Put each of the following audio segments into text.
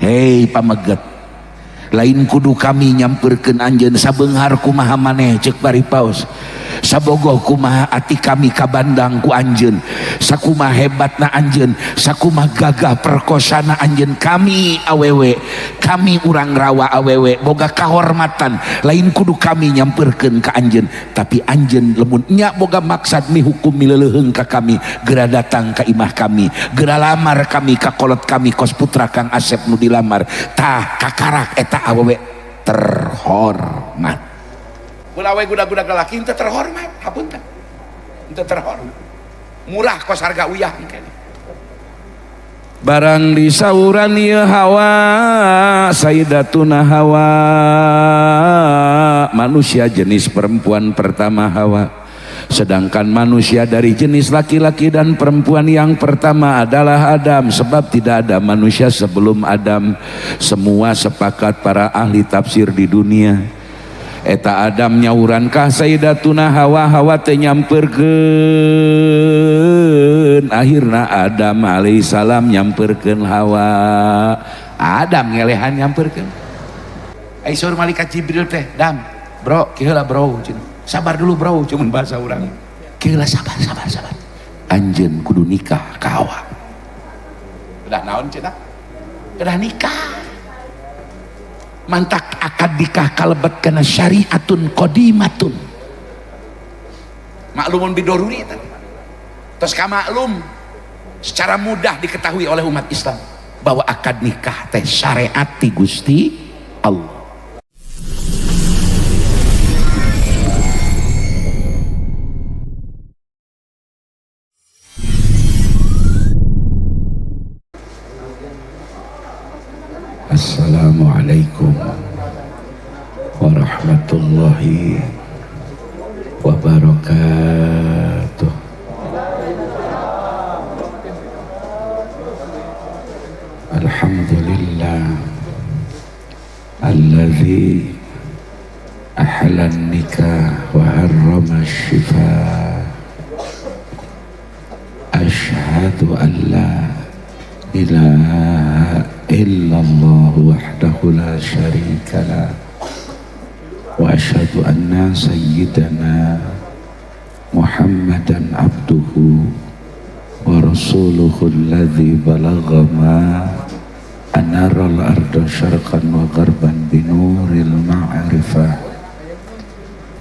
Hei pameget, lain kudu kami nyamperkeun anjeun, sabeunghar kumaha maneh ceuk bari paus, sabogoh kumaha ati kami kabandang ku anjeun, sakumaha hebatna anjeun, sakumaha gagah perkosana anjeun, kami awewe, kami urang rawa awewe boga kahormatan, lain kudu kami nyamperkeun ka anjeun, tapi anjeun lemun nya boga maksad mihukum mileleuheung ka kami, geura datang ka imah kami, geura lamar kami ka kolot kami kos putra Kang Asep nu dilamar. Tah kakarak eta awewe terhormat. Mun awewe guda-guda lalaki teu terhormat, hapunten. Teu terhormat. Murah kos harga uyah engke. Barang disauran ieu Hawa, Sayyidatuna Hawa, manusia jenis perempuan pertama Hawa. Sedangkan manusia dari jenis laki-laki dan perempuan yang pertama adalah Adam, sebab tidak ada manusia sebelum Adam. Semua sepakat para ahli tafsir di dunia. Eta Adam nyauran ka Sayyidatuna Hawa, Hawa teh nyamperkeun. Akhirna Adam alaihissalam nyamperkeun Hawa. Adam ngelehan nyamperkeun. Ai saur malaikat Jibril teh, "Dam, bro, kieu heula bro, cenah. Sabar dulu bro," cuman bahasa urang. Kieu heula, sabar, sabar, sabar. Anjeun kudu nikah ka Hawa. Udah naon cenah? Udah nikah. Mantak akad nikah kalebet kana syariatun qadimatun. Maklumun bidoruri eta. Terus kamaklum secara mudah diketahui oleh umat Islam bahwa akad nikah teh syariat ti Gusti Allah. Assalamualaikum warahmatullahi wabarakatuh. Alhamdulillah alladzi ahalla nikah wa harrama syifa. Asyhadu an la ilaha illallah wahdahu la syarika lah wa asyhadu anna sayyidana Muhammadan abduhu wa rasuluhu alladzi balagha ma anara al-arda syarqan wa gharban binuril ma'rifah.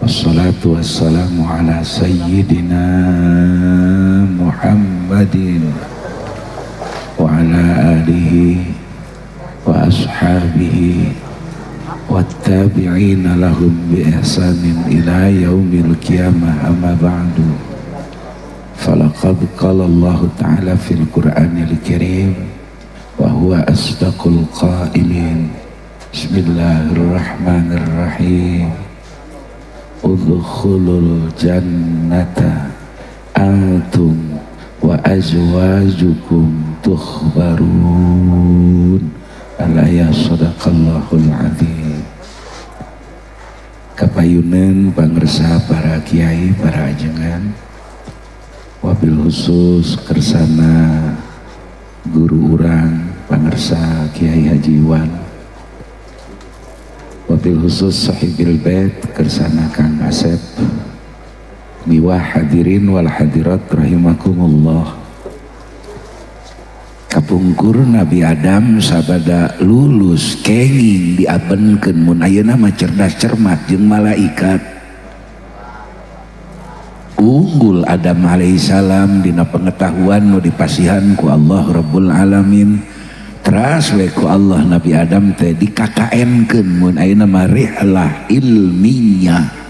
Wassalatu wassalamu ala sayyidina Muhammadin wa ala alihi wa ashabihi wattabi'ina lahum bi ihsanin ila yaumil qiyamah, amma ba'du. Falaqad qala Allah ta'ala fil Qur'anil Karim wa huwa asdaqul qailin. Bismillahirrahmanirrahim. Udkhulul jannata antum wa azwajukum tukhbarun. Alaya sadaqallahul azim. Kapayunan pangersa para kiai, para ajengan, wabil khusus kersana guru urang pangersa Kiai Haji Iwan, wabil khusus sahibil bait kersana Kang Asep, miwah hadirin wal hadirat rahimakumullah. Kapungkur Nabi Adam sabada lulus kenging diabenkeun, mun ayeuna mah cerdas cermat jeung malaikat. Unggul Adam alaihissalam dina pengetahuan nu dipasihan ku Allah Rabbul Alamin. Teras we ku Allah Nabi Adam teh di KKN-keun, mun ayeuna mah rihlah ilmiah.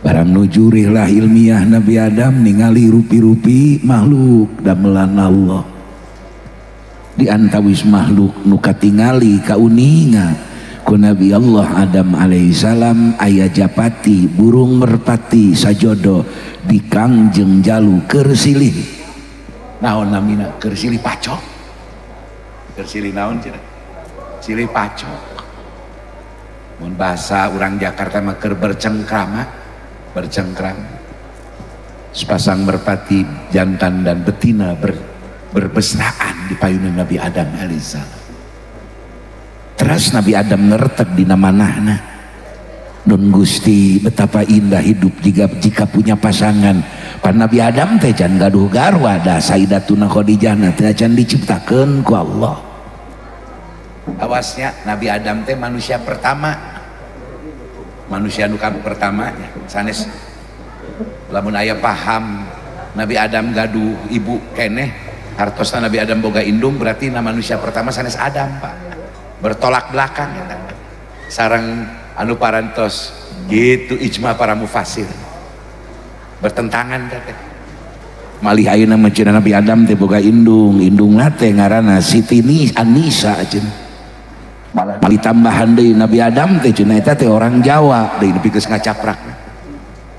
Barang nuju rihlah ilmiah Nabi Adam ningali rupi-rupi makhluk damelan Allah. Di antawis makhluk nu katingali kauninga ku Nabi Allah Adam alaihissalam aya japati burung merpati sajodo di Kangjeng Jalu keur silih. Naon namina? Keur silih pacok. Keur silih naon cenah? Silih pacok. Mun bahasa urang Jakarta mah keur bercengkrama, bercengkrama. Sepasang merpati jantan dan betina berbesraan di payunan Nabi Adam alaihissalam. Teras Nabi Adam ngertek dina manahna. Nun Gusti, betapa indah hidup jika punya pasangan. Pan Nabi Adam teh can gaduh garwa, da Sayyidatuna Khadijah teh can diciptakeun ku Allah. Awasnya, Nabi Adam teh manusia pertama, manusia nu pertamanya sanes. Lamun aya paham Nabi Adam gaduh ibu keneh, hartosna Nabi Adam boga indung, berarti na manusia pertama sanes Adam, Pak. Bertolak belakang eta sareng anu parantos gitu ijma para mufasir, bertentangan teh. Malih ayeuna mah cenah Nabi Adam teh boga indung, indungna teh ngaranna Siti Anisa cenah. Malah ditambahan deui, Nabi Adam teh cenah eta teh orang Jawa deui, nepi geus ngacaprak.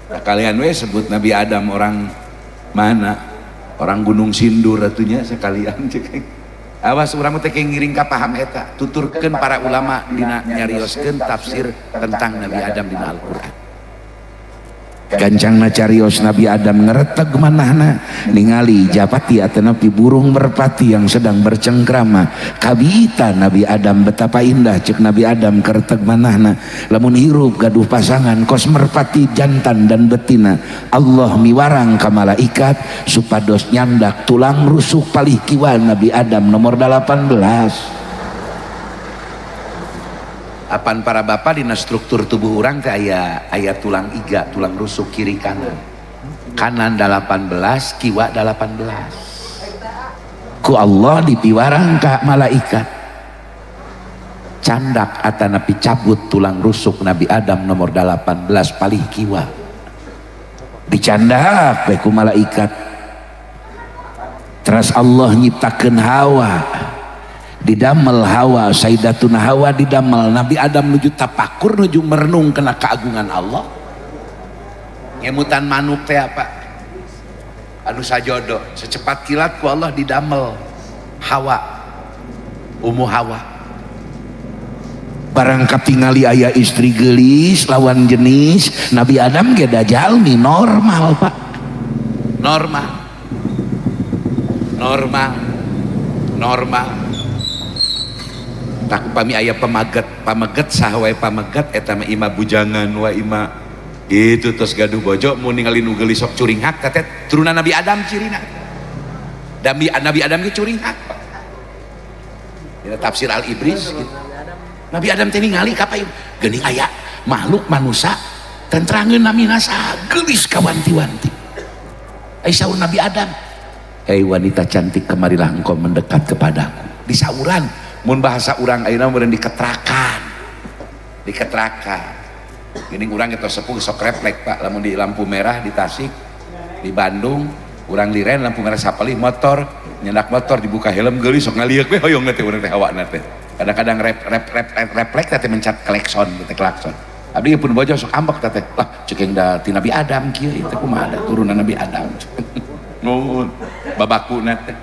Nah, kalian we sebut Nabi Adam orang mana, orang Gunung Sindur atunya sekalian cek. Awas, urang teh ngiring ka paham eta. Tuturkeun para ulama dina nyarioskeun tafsir tentang Nabi Adam dina Al-Qur'an. Gancangna carios, Nabi Adam ngereteg manahna, ningali japati atanapi burung merpati yang sedang bercengkrama. Kabita Nabi Adam, betapa indah, cek Nabi Adam, kereteg manahna, lamun hirup gaduh pasangan kos merpati jantan dan betina. Allah miwarang ka malaikat supados nyandak tulang rusuk palih kiwa Nabi Adam nomor 18. Apan para bapak, dina struktur tubuh orang teh aya aya tulang iga, tulang rusuk kiri kanan, kanan 18, kiwa 18. Ku Allah dipiwarang ka malaikat, candak atanapi cabut tulang rusuk Nabi Adam nomor 18 palih kiwa. Dicandak ku malaikat. Terus Allah nyiptakeun Hawa, didamel Hawa, Sayyidatuna Hawa didamel. Nabi Adam nuju tapakur, nuju merenung kena keagungan Allah, ngemutan manuk teh apa anu sajodo. Secepat kilat ku Allah didamel Hawa, Ummu Hawa. Barang katingali aya istri gelis lawan jenis, Nabi Adam ge da jalmi normal, Pak, normal, normal, normal. Tak upami aya pamaget, pameget saha wae, pameget eta mah ima bujangan wa ima gitu, terus gaduh bojo, mun ningali nu geulis sok curinghak teh turunan Nabi Adam cirina. Nabi Adam ge curinghak, Pak. Dina tafsir Al-Ibris gitu. Nabi Adam teh ningali ka payun geuning aya makhluk manusia tentrangeun namina saha, geulis kawanti-wanti. Ai saur Nabi Adam, "Hei wanita cantik, kemarilah engkau mendekat kepadaku." Disauran, mun bahasa urang ayeuna meureun diketrakan, diketrakan. Gini, urang itu sepuh sok refleks, Pak. Lamun di lampu merah di Tasik, di Bandung, urang liren lampu merah sapalih motor nyendak motor, dibuka helm, geulis, sok ngaliuk we, hoyong teh urang teh hawana teh. Kadang-kadang rep rep rep rep refleks teh mencet klakson teh, klakson. Abdi pun bojo sok ambek teh lah, cek da ti Nabi Adam kieu itu kumaha, ada turunan Nabi Adam. Nuhun babakuna teh.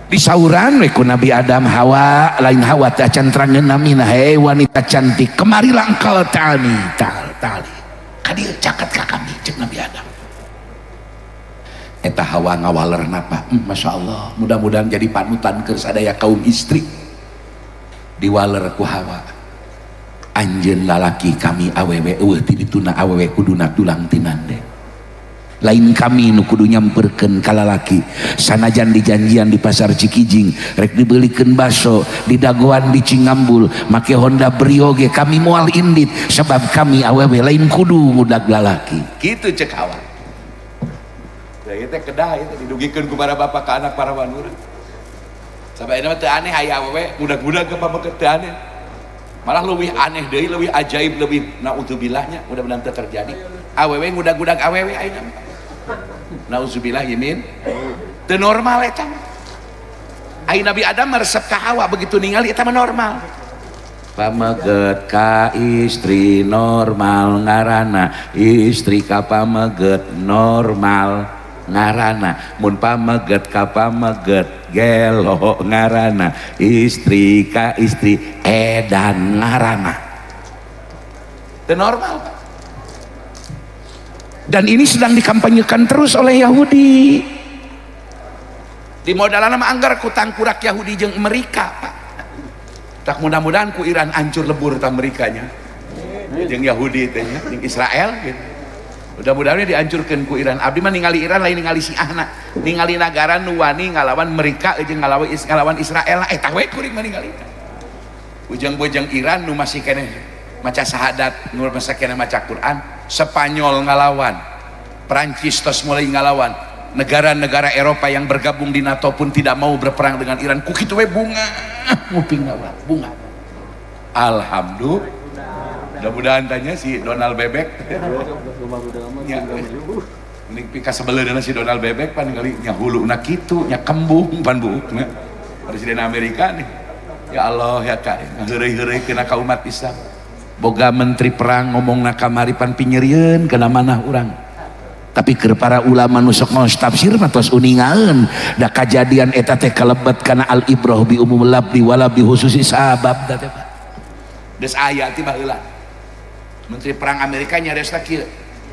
Disauran we ku Nabi Adam, Hawa, lain Hawa teh acan terangeun namina, "Hei wanita cantik, kemarilah engkau, tani tal tali kadieu, caket ka kami," cek Nabi Adam. Eta Hawa ngawaler napa, Masya Allah, mudah-mudahan jadi panutan keur sadaya kaum istri. Diwaler ku Hawa, "Anjeun lalaki, kami awewe eueuh ti dituna. Awewe kuduna tulang tinande, lain kami nu kudu nyamperkeun ka lalaki. Sanajan dijanjian di pasar Cikijing rek dibelikeun baso, didagoan di Cingambul make Honda Brio ge, kami moal indit, sebab kami awewe lain kudu ngudag lalaki." Gitu cek Hawa. Ya itu kedah itu didugikeun ku para bapak ka anak para wanura. Sampai ini mah teu aneh aya awewe ngudag-ngudag ke pameget, teu aneh. Malah lebih aneh deui, lebih ajaib, lebih naudzubillahnya, mudah-mudahan teu terjadi, awewe ngudag-ngudag awewe ayeuna. Nauzubillah yamin, teu normal eta. Ai Nabi Adam meresep ka Hawa, begitu ningali eta mah normal. Pameget ka istri normal ngarana, istri ka pameget normal ngarana, mun pameget ka pameget gelo ngarana, istri ka istri edan ngarana. Teu normal, Pak. Dan ini sedang dikampanyekan terus oleh Yahudi. Di modalan nama anggar ku tangkurak Yahudi jeung Amerika, Pak. Tak mudah-mudahan ku Iran hancur lebur ta Amerikanya jeung Yahudi teh nya, jeung Israel gitu. Mudah-mudahan dihancurkan ku Iran. Abdi mah ningali Iran lain ningali Syiahna, ningali nagara nu wani ngalawan mereka jeung ngalawan Israel. Eta we kuring mah ningali. Ujang-bujang Iran nu masih keneh maca syahadat, nu masih keneh maca Quran, Spanyol ngalawan, Perancis tos mulai ngalawan, negara-negara Eropa yang bergabung di NATO pun tidak mau berperang dengan Iran. Ku kitu we bunga nguping urang, bunga. Alhamdulillah. Mudah-mudahan tanya si Donald Bebek. Ya. Mending pika sebeleuna si Donald Bebek pan ningali nya huluna kitu, nya kembung pan buukna. Presiden Amerika nih. Ya Allah ya Kak, ngaheureuy-heureuy kena ka umat Islam. Boga menteri perang ngomongna kamari pan pinyerieun kana manah urang. Tapi keur para ulama nu sok ngaos tafsir mah tos uningaeun da kajadian eta teh kalebet kana al ibrah bi umumil lafzi wala bi khususi sabab da teh, Pak. Geus aya ti baheula. Menteri Perang Amerika nyariosna kieu,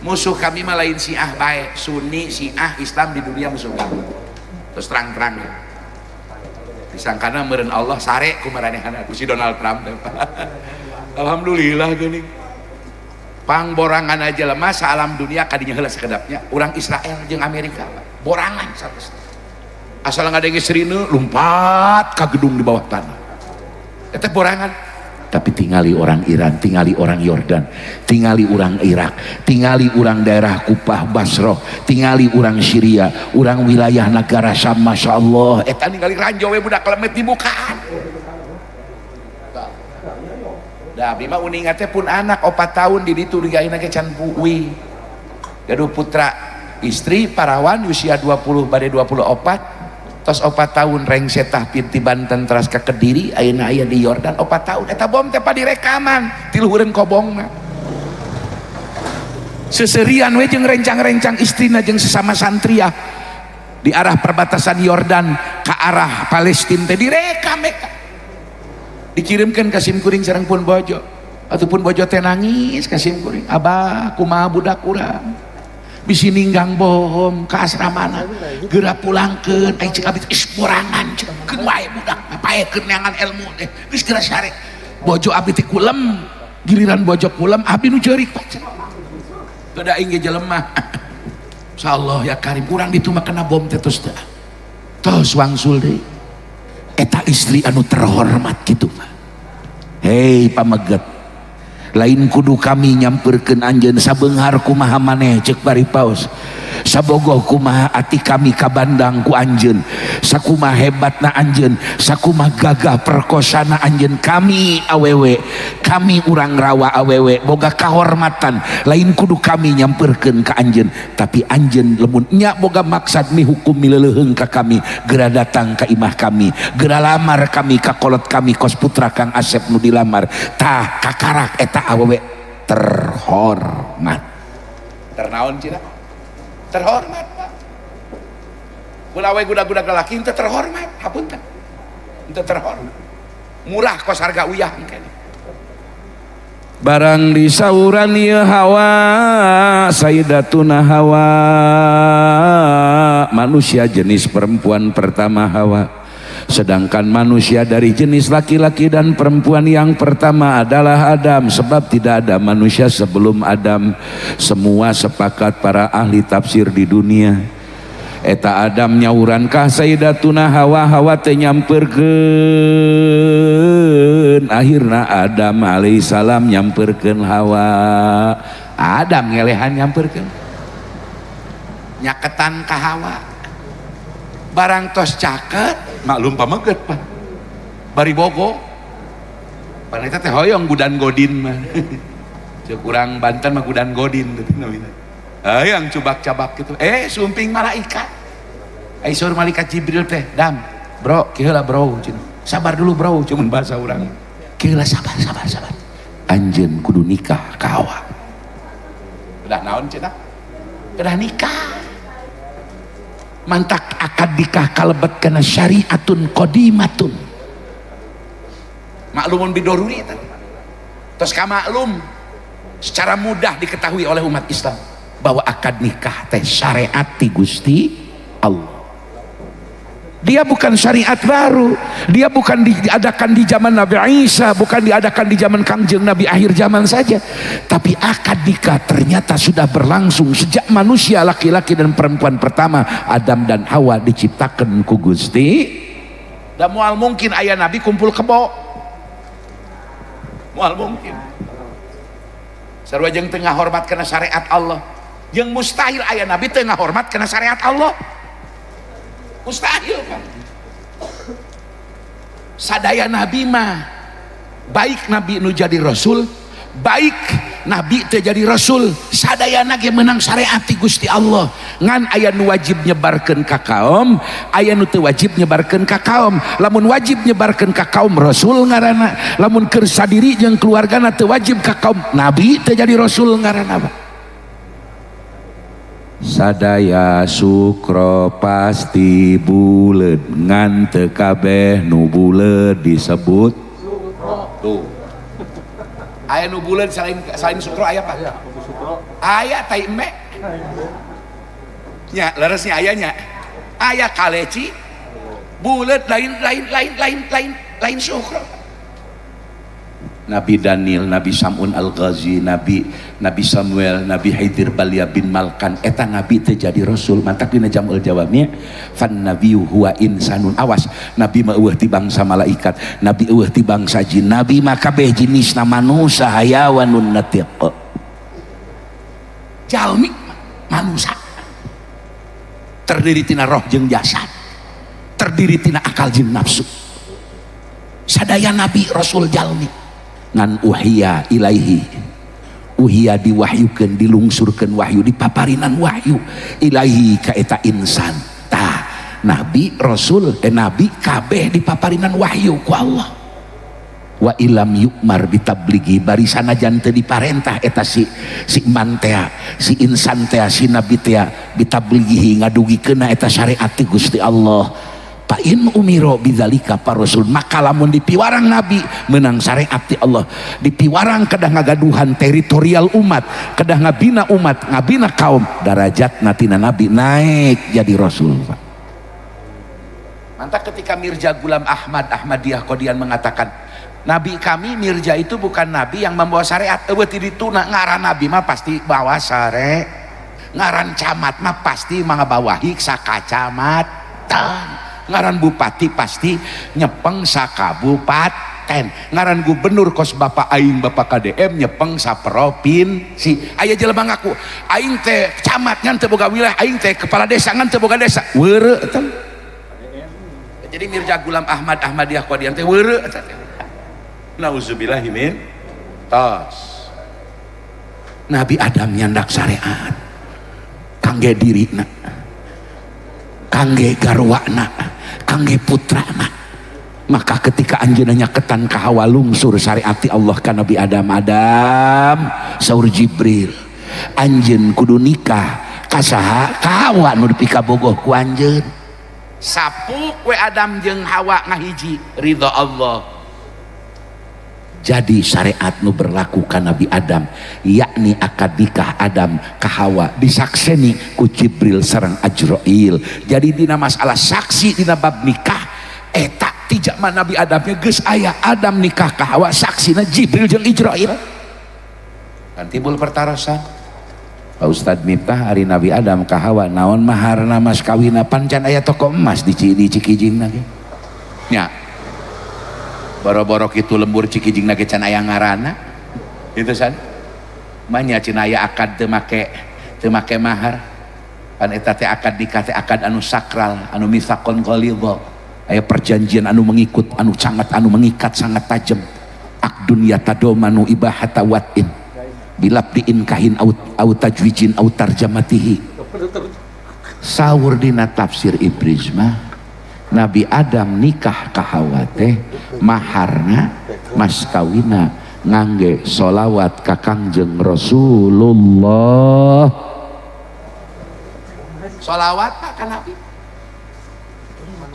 musuh kami mah lain Syiah bae, Sunni, Syiah, Islam di dunia musuh kami. Terus terang-terang ya. Disangkana meureun Allah sare ku maranehana ku si Donald Trump teh. Alhamdulillah geuning. Pangborangan aja lemah alam dunia kadinya heula sakedapnya urang Israel jeung Amerika, Pak. Borangan satus. Asal ngadenge sirine lompat ka gedung di bawah tanah. Eta borangan. Tapi tingali orang Iran, tingali orang Yordan, tingali orang Irak, tingali orang daerah Kupah, Basroh, tingali orang Syria, orang wilayah negara Syam, Masya Allah. Eta ningali ranjo we budak lemet dibukaan. Da abdi mah uninga teh pun anak 4 tahun di ditu digaina ge can uwi. Gaduh putra istri parawan usia 20 bade 24, tos 4 tahun rengse tahfidz di Banten teras ka Kediri, ayeuna aya di Yordan 4 tahun. Eta bom teh direkaman ti luhureun kobongna, seserian we jeung rencang-rencang istrina jeung sesama santriah di arah perbatasan Yordan ke arah Palestina teh direkam. Eka dikirimkan ka sim kuring sareng pun bojo, ataupun bojo teh nangis ka sim kuring, "Abah, kumaha budak urang bisi ninggang bom ka asramana, geura pulangkeun." Ai cek abdi, "Is borangan, ceuk wae budak paekeun neangan ilmu teh geus geura sare." Bojo abdi teh kulem, giliran bojo kulem abdi nu ceurik, Pak. Teu da aing ge jelema. Insyaallah ya Karim, urang ditu mah kena bom teh tos teu tos wangsul deui. Eta istri anu terhormat gitu, Pak. Hei pameget, lain kudu kami nyamperkeun anjeun. Sabeunghar kumaha maneh, ceuk bari paus, sabogoh kumaha ati kami kabandang ku anjeun, sakumaha hebatna anjeun, sakumaha gagah perkosana anjeun, kami awewe, kami urang rawa awewe boga kahormatan. Lain kudu kami nyamperkeun ka anjeun, tapi anjeun lemun nya boga maksad mihukum mileleuheung ka kami, geura datang ka imah kami, geura lamar kami ka kolot kami kos putra Kang Asep nu dilamar. Tah kakarak eta awewe terhormat. Ternaon cina terhormat, Pak? Mun awe guda-guda laki teu terhormat, hapunten, teu terhormat, murah kos harga uyah engke. Barang disauran ieu Hawa, Sayyidatuna Hawa, manusia jenis perempuan pertama Hawa, sedangkan manusia dari jenis laki-laki dan perempuan yang pertama adalah Adam, sebab tidak ada manusia sebelum Adam. Semua sepakat para ahli tafsir di dunia. Eta Adam nyauran ka Sayyidatuna Hawa, Hawa teh nyamperkeun. Akhirna Adam alaihissalam nyamperkeun Hawa. Adam ngelehan nyamperkeun, nyaketan ka Hawa. Barang tos caket, maklum pameget, Pak, bari bogo pan eta teh hoyong gudan godin mah. Ceuk urang Banten mah gudan godin teh namina, hayang cubak-cabak gitu. Eh, sumping malaikat. Ai saur malaikat Jibril teh, "Dam, bro, kieu lah bro, cenah. Sabar dulu bro," cuman bahasa urang. "Kieu lah, sabar, sabar, sabar. Anjeun kudu nikah ka Hawa." Udah naon cenah? Udah nikah. Mantak akad nikah kalebet kana syariatun qadimatun. Maklumun bidoruri eta. Terus kamaklum secara mudah diketahui oleh umat Islam bahwa akad nikah teh syariat ti Gusti Allah. Dia bukan syariat baru. Dia bukan diadakan di zaman Nabi Isa, bukan diadakan di zaman Kangjeng Nabi akhir zaman saja, tapi akad nikah ternyata sudah berlangsung sejak manusia laki-laki dan perempuan pertama Adam dan Hawa diciptakan ku Gusti. Dan moal mungkin aya nabi kumpul kebo, moal mungkin. Sarua jeung teu ngahormat kana syariat Allah, jeung mustahil aya nabi teu ngahormat kana syariat Allah, mustahil kan. Sadaya nabi mah, baik nabi nu jadi rasul, baik nabi teu jadi rasul, sadayana ge menang syariat ti Gusti Allah. Ngan aya nu wajib nyebarkeun ka kaum, aya nu teu wajib nyebarkeun ka kaum. Lamun wajib nyebarkeun ka kaum, rasul ngaranna. Lamun keur sadiri jeung keluargana, teu wajib ka kaum, nabi teu jadi rasul ngaranna, Pak. Sadaya sukro pasti buleud, ngan teu kabeh nu buleud disebut. Tuh, aya nu buleud selain selain sukro aya apa? Aya tai embe nya, leresnya aya nya, aya kaleci buleud, lain lain lain lain lain lain sukro. Nabi Daniel, Nabi Samun Al-Ghazi, Nabi Nabi Samuel, Nabi Khidir Balya bin Malkan, eta nabi teu jadi rasul. Mantak dina Jam'ul Jawami, fan nabiyyu huwa insanun. Awas, nabi mah euweuh ti bangsa malaikat, nabi euweuh ti bangsa jin, nabi mah kabeh jenisna manusia, hayawanun natiq. Jalmi manusia terdiri tina roh jeung jasad, terdiri tina akal jeung nafsu. Sadaya nabi rasul jalmi, ngan uhiya ilaihi, uhiya diwahyukeun, dilungsurkeun wahyu, dipaparinan wahyu, ilaihi ka eta insan. Tah, nabi rasul, nabi kabeh dipaparinan wahyu ku Allah. Wa ilam yukmar bitablighi, bari sanajan teu diparentah eta si si man tea, si insan tea, si nabi tea, bitablighihi ngadugikeunna eta syariat ti Gusti Allah, fa in umiro bidzalika rasul, maka lamun dipiwarang nabi menang syariat ti Allah, dipiwarang kedah ngagaduhan teritorial umat, kedah ngabina umat, ngabina kaum, darajat tina nabi naik jadi rasul, Pak. Mantap ketika Mirza Ghulam Ahmad Ahmadiyah Qadian mengatakan nabi kami Mirza itu bukan nabi yang membawa syariat. Euweuh ti dituna, ngaran nabi mah pasti bawa syariat, ngaran camat mah pasti mangabawahi sakacamatan, ngaran bupati pasti nyepeng sakabupaten, ngaran gubernur kos bapak aing bapak KDM nyepeng saprovinsi. Aya jelema ngaku aing teh camat ngan teu boga wilayah, aing teh kepala desa ngan teu boga desa, weureu eta. Jadi Mirza Ghulam Ahmad Ahmadiyah Qadian teh weureu eta teh. Nauzubillahi min tos. Nabi Adam nyandak syariat kangge dirina, kangge garwana, kangge putrana. Maka ketika anjeunna nyaketan ka Hawa, lungsur syariat ti Allah ka Nabi Adam. Adam, saur Jibril, anjeun kudu nikah ka saha? Ka Hawa nu dipikabogoh ku anjeun. Sapuk we Adam jeung Hawa ngahiji, ridha Allah. Jadi syariat nu berlaku ka Nabi Adam, yakni akad nikah Adam ka Hawa disakseni ku Jibril sareng Ajrail. Jadi dina masalah saksi dina bab nikah eta ti zaman Nabi Adamnya geus aya. Adam nikah ka Hawa, saksina Jibril jeung Ijrail. Kan timbul pertarosan, Pak Ustadz Miftah, hari Nabi Adam ka Hawa naon maharna, mas kawina? Pan can aya toko emas di Cikijing ge nya. Boro-boro kitu, lembur Cikijing ge can aya ngaranna itu. San manya cenah aya akad teu make mahar. Pan eta teh akad nikah teh akad anu sakral, anu mitsaqon ghalidha, aya perjanjian anu mengikut, anu sangat, anu mengikat sangat tajam. Aqdun yatadomanu ibahata wat'in bilafdzi inkahin au au tajwijin au tarjamatihi. Saur dina tafsir Ibriz mah, Nabi Adam nikah ka Hawa teh maharna, mas kawina, ngangge solawat ka Kangjeng Rasulullah. Solawat, Pak, ka Nabi,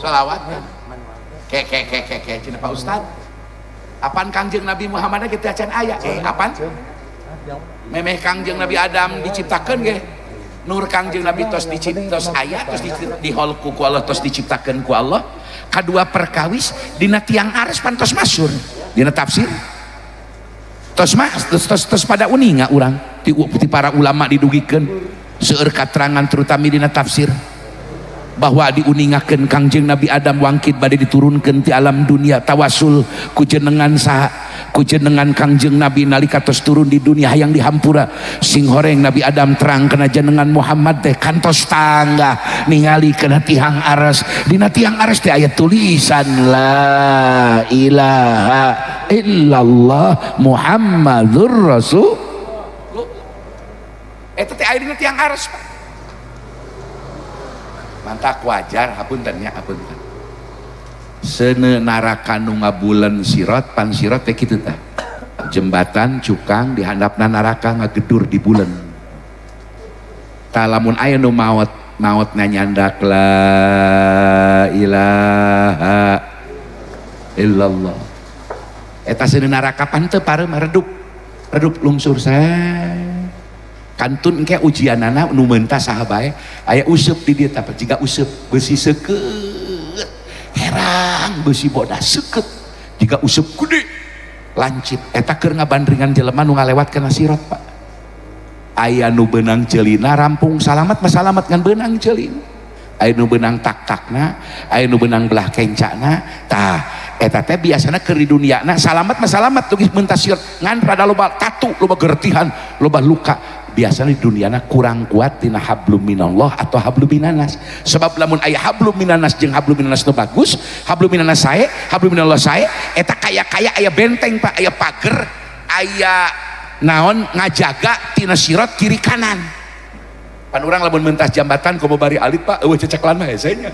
solawat kan ke ke ke ke ke cenah. Pak Ustad, apaan Kangjeng Nabi Muhammad kita acan aya? Apaan memeh Kangjeng Nabi Adam diciptakan ge Nur Kangjeng Nabi tos dicipta, tos aya, tos diholku ku Allah, tos diciptakeun ku Allah. Kadua perkawis dina tiang aras pan tos masyhur dina tafsir, tos mas tos, tos, tos pada uninga urang ti para ulama didugikeun seueur katerangan, terutama dina tafsir, bahwa diuningakeun Kangjeng Nabi Adam wangkid bade diturunkeun ti alam dunia, tawasul ku jenengan saha, ku jenengan Kangjeng Nabi. Nalika tos turun di dunia, hayang dihampura, sing horeng Nabi Adam terang kena jenengan Muhammad teh kantos tangga ningali kena tiang aras. Dina tiang aras teh aya tulisan la ilaha illallah Muhammadur Rasul. Eta teh aya dina tiang aras, Pak. Mantak wajar, hapunten nya, hapunten, seuneu naraka nu ngabulen sirot. Pan sirot teh kitu tah, jembatan cukang di handapna naraka ngagedur di bulan. Tah, lamun aya nu maot, maotna nyandak la ilaha illallah, eta seuneu naraka pan teu pareum, redup redup, lungsur saya kantun. Engke ujianana nu mentas saha bae, aya useup di dieu tah, jiga useup besi seukeut herang, besi bodas seukeut jiga useup gede lancip. Eta keur ngabandringan jelema nu ngalewat kana sirot, Pak. Aya nu beunang ceulina, rampung, salamat mah salamat, ngan beunang ceulina. Aya nu beunang tak-takna, aya nu beunang belah kencana. Tah, eta teh biasana keur di duniana salamat mah salamat, tugis mentas sirot, ngan rada loba tatu, loba gertihan, loba luka. Biasanya di duniana kurang kuat tina hablum minallah atau hablum minanas. Sebab lamun aya hablum minanas jeung hablum minanas nu bagus, hablum minanas sae, hablum minallah sae, eta kaya-kaya aya benteng, Pak, aya pager, aya naon ngajaga tina sirot kiri kanan. Pan urang lamun mentas jambatan komo bari alit, Pak, eueuh ceceklan mah hese nya,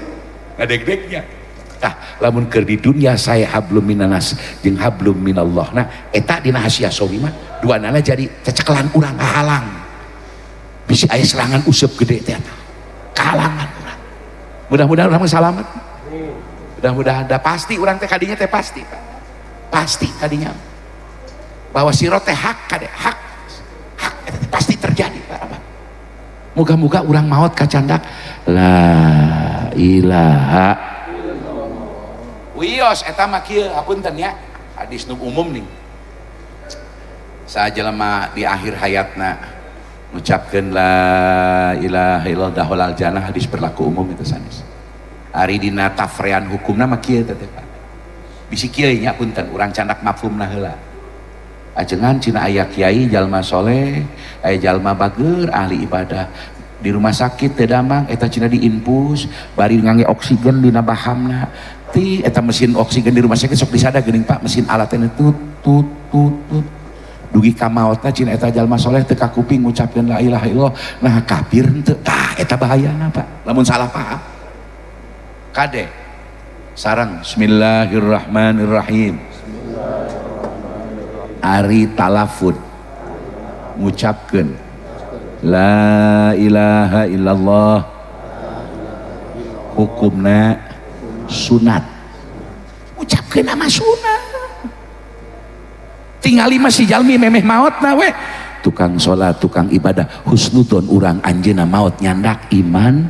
ngadeg-degnya. Tah, lamun keur di dunia saya hablum minanas jeung hablum minallah, nah eta dina hasiah sawi mah duanana jadi ceceklan urang, halang bisi aya serangan useup gede teh, kahalangan urang. Mudah-mudahan urang selamat, mudah-mudahan. Da pasti urang teh kadinya teh pasti, Pak, pasti kadinya bahwa sirot teh hak, kade hak hak eta teh pasti terjadi, Pak. Moga-moga urang maot kacandak la ilaha. Wios eta mah kieu, hapunten ya, hadis nu umum nih. Sajelema di akhir hayatna ngucapkeun la ilaha illallah dakhalal jannah, hadis berlaku umum itu sanes. Ari dina tafrean hukumna mah kieu teh, Pak. Bisi kieu nya, punten, urang candak mafhumna heula. Ajengan cina aya kiai, jalma soleh, aya jalma bager, ahli ibadah, di rumah sakit teu damang. Eta cina diinfus bari ngangge oksigen dina bahamna. Ti eta mesin oksigen di rumah sakit sok disada geuning, Pak, mesin alatnya tut tut tut tut dugi ka maotna. Cina eta jalma soleh teu kakuping ngucapkeun la ilaha illallah, nah kafir henteu? Tah, eta bahayana, Pak, lamun salah paham. Kade sarang bismillahirrahmanirrahim. Ari talafud ngucapkeun la ilaha illallah hukumna sunat. Ucapkeun nama sunat, tingali mah si jalmi memeh maot na we tukang sholat, tukang ibadah. Husnudon urang anjeunna maot nyandak iman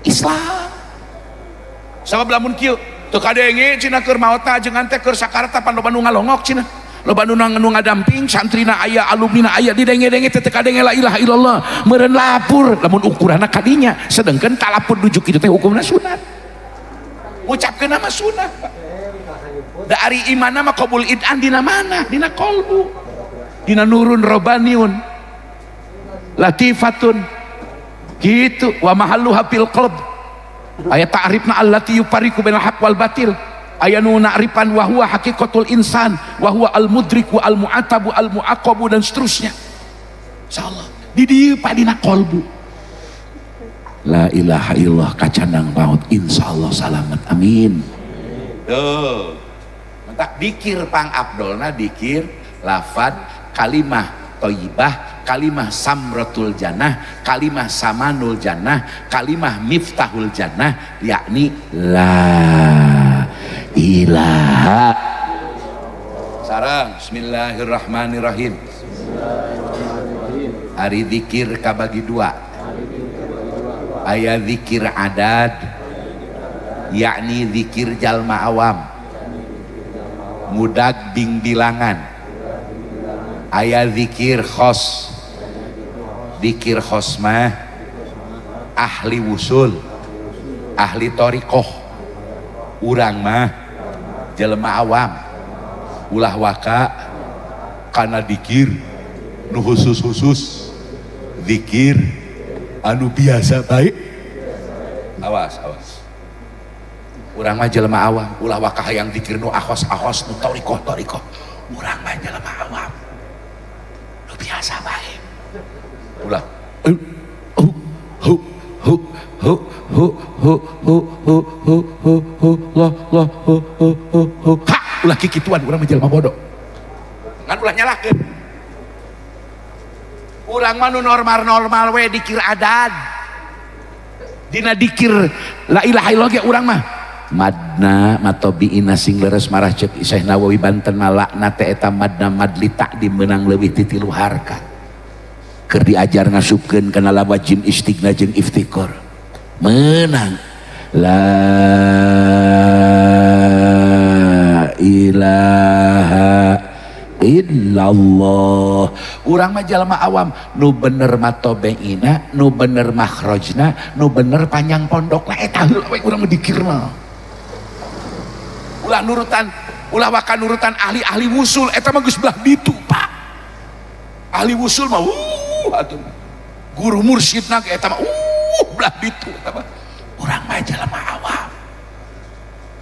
Islam. Sabab lamun kieu teu kadenge cina keur maotna ajengan teh keur sakarat, pan loba nu ngalongok, cina loba nu ngadamping, santrina aya, alumnina aya, didenge-denge teh teu kadenge la ilaha illallah, meureun lapur lamun ukuranna kadinya. Sedengkeun talapur dujuk kitu teh hukumna sunat, ngucapkeun nama sunat, Pak. Da ari iman mah qabul idan dina mana? Dina kolbu, dina nurun robaniun latifatun gitu, wa mahalluha fil qalb. Aya ta'rifna allati yufariqu bainal haqq wal batil, aya nu na'rifan wa huwa haqiqatul insan wa huwa al mudrik wa al mu'atabu al mu'aqabu dan seterusnya. Insyaallah di dieu, Pak, dina kolbu la ilaha illallah kacanang maut, insyaallah salamat, amin. Tuh, mentak dikir pang abdolna dikir lafad kalimah thayyibah, kalimah samratul jannah, kalimah samanul jannah, kalimah miftahul jannah, yakni la ilaha. Sarang bismillahirrahmanirrahim. Ari dikir kabagi dua. Aya zikir adad, yakni zikir jalma awam ngudag bing bilangan. Aya zikir khos, zikir khos mah ahli wusul, ahli thoriqoh. Urang mah jelema awam, ulah waka kana dikir nu khusus-khusus, zikir anu biasa baik. Awas, awas, urang mah jelema awam, ulah waka hayang zikir nu akhos-akhos, nu thoriqoh-thoriqoh. Urang mah jelema awam, nu biasa baik. Ulah hu hu hu hu hu hu hu hu hu hu hu loh loh hu hu hu hu ha, ulah kikituan. Urang mah jelema bodoh, ngan ulah nyalahkeun. Urang mah nu normal-normal we, dikir adad. Dina dikir la ilaha illallah ge urang mah madna matobiina sing leres marah. Cek Syekh Nawawi Banten, malakna teh eta madna madli takdim, meunang leuwih ti tilu harkat. Keur diajar ngasupkeun kana lawajim istighna jeung iftikor, menang la ilaha illallah. Urang mah jalma awam, nu bener matobeina, nu bener makhrajna, nu bener panjang pondok lah, eta heula we urang mah dikirna. Ulah nurutan, ulah waka nurutan ahli-ahli wusul, eta mah geus belah ditu, Pak. Ahli wusul mah atuh guru mursyidna ge eta mah belah ditu eta mah. Urang mah jalma awam,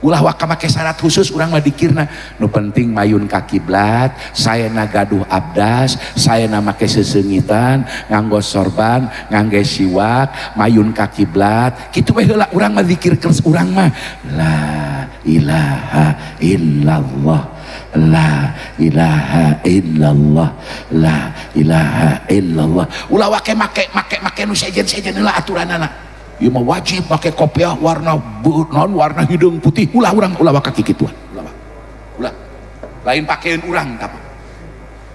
ulah waka make syarat khusus. Urang mah dikirna nu penting mayun ka kiblat, saya gaduh abdas, saya make seseungitan, nganggo sorban, ngangge siwak, mayun ka kiblat, kitu we heula. Urang mah zikir keras urang mah la ilaha illallah, la ilaha illallah, la ilaha illallah. Ulah wake make make make nu sejen-sejen heula aturanana. Ieu mah wajib make kopiah warna non warna hidung putih. Ulah, urang ulah waka kikituan, ulah, ulah, lain pakaian urang. Tapi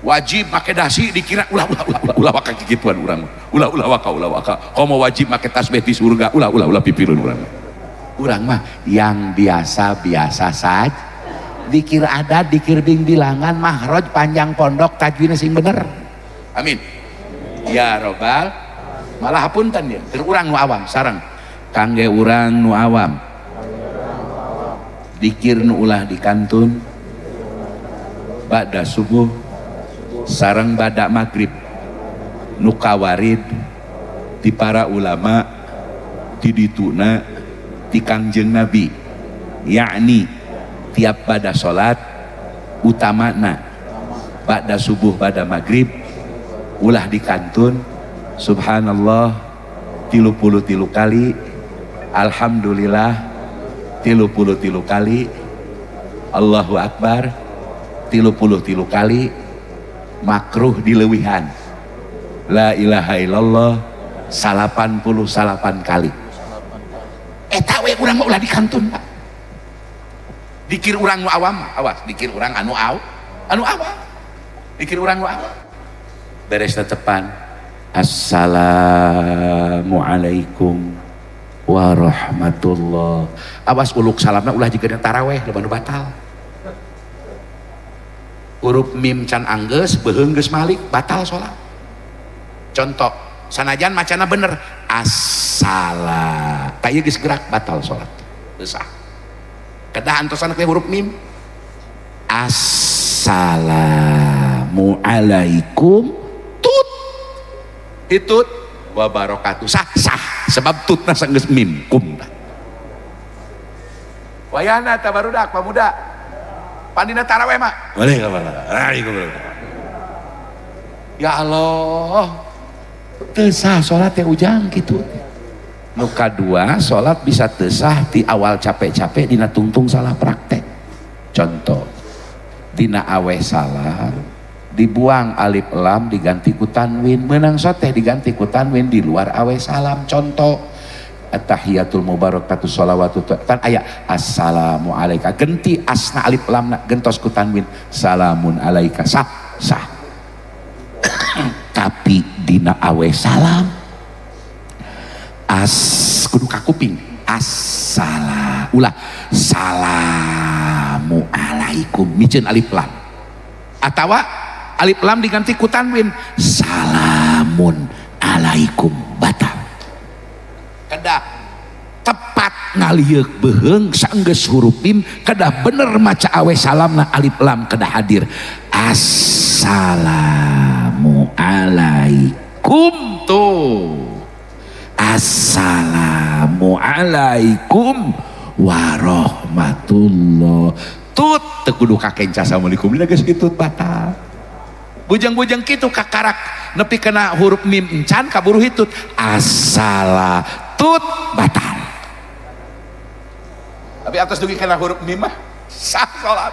wajib make dasi dikira, ulah, ulah, ulah, ulah, ulah waka kikituan urang, ulah, ulah waka, ulah waka. Komo wajib make tasbih di surga, ulah, ulah, ulah pipirun urang. Urang mah yang biasa-biasa saja, dikir adat, dikir bing bilangan, mahroj panjang pondok, tajwidnya sing bener. Amin ya robbal. Malah hapunten ya, keur urang nu awam, sareng kangge urang nu awam, dikir nu ulah dikantun ba'da subuh sareng ba'da maghrib, nu kawarid ti para ulama, ti dituna ti Kangjeng Nabi, yakni tiap pada salat utamana ba'da subuh, ba'da maghrib, ulah dikantun subhanallah 33 kali, alhamdulillah 33 kali, Allahu akbar 33 kali, makruh dileuwihan la ilaha illallah 99 kali. Eta we urang mah, ulah dikantun, Pak. Dikir urang nu awam, awas, dikir urang anu aw anu awam, dikir urang nu awam beres tetepan assalamualaikum warahmatullah. Awas, uluk salamna ulah jiga taraweh, loba nu batal. Huruf mim can anggeus, beuheung geus malik, batal salat. Contoh, sanajan macana bener assala, tah ieu geus gerak, batal salat, geus sah. Kedah antosan teh huruf mim. Assalamualaikum tut itut wabarakatuh, sah, sah, sebab tutna sanggeus mim kum. Wayahna ta barudak pamuda pandina taraweh mah. Ya Allah, teu sah salat teh ujang kitu. Nu kadua, salat bisa teu sah di awal capek-capek dina tungtung salah praktek. Contoh, dina awe salam dibuang alif lam, diganti ku tanwin, menang soteh diganti ku tanwin di luar awe salam. Contoh, at-tahiyatul mubarakatuh sholawatu tan aya assalamu alaika, genti asna alif lam gentos ku tanwin, salamun alaika, sah, sah. Tapi dina awe salam As kudu kakuping. Assala ulah salamu alaikum miceun alif lam. Atawa alif lam diganti ku tanwin salamun alaikum batal. Kedah tepat ngalieuk beuheung saenggeus huruf mim kedah bener maca awe salamna alif lam kedah hadir. Assalamu alaikum tuh. Assalamualaikum warahmatullah. Tut teu kudu kakenca assalamualaikum geus kitu batal. Bujang-bujang kitu kakarak nepi kana huruf mim encan kaburu hitut. Assala tut batal. Tapi atas dugi kana huruf mim mah sah salat.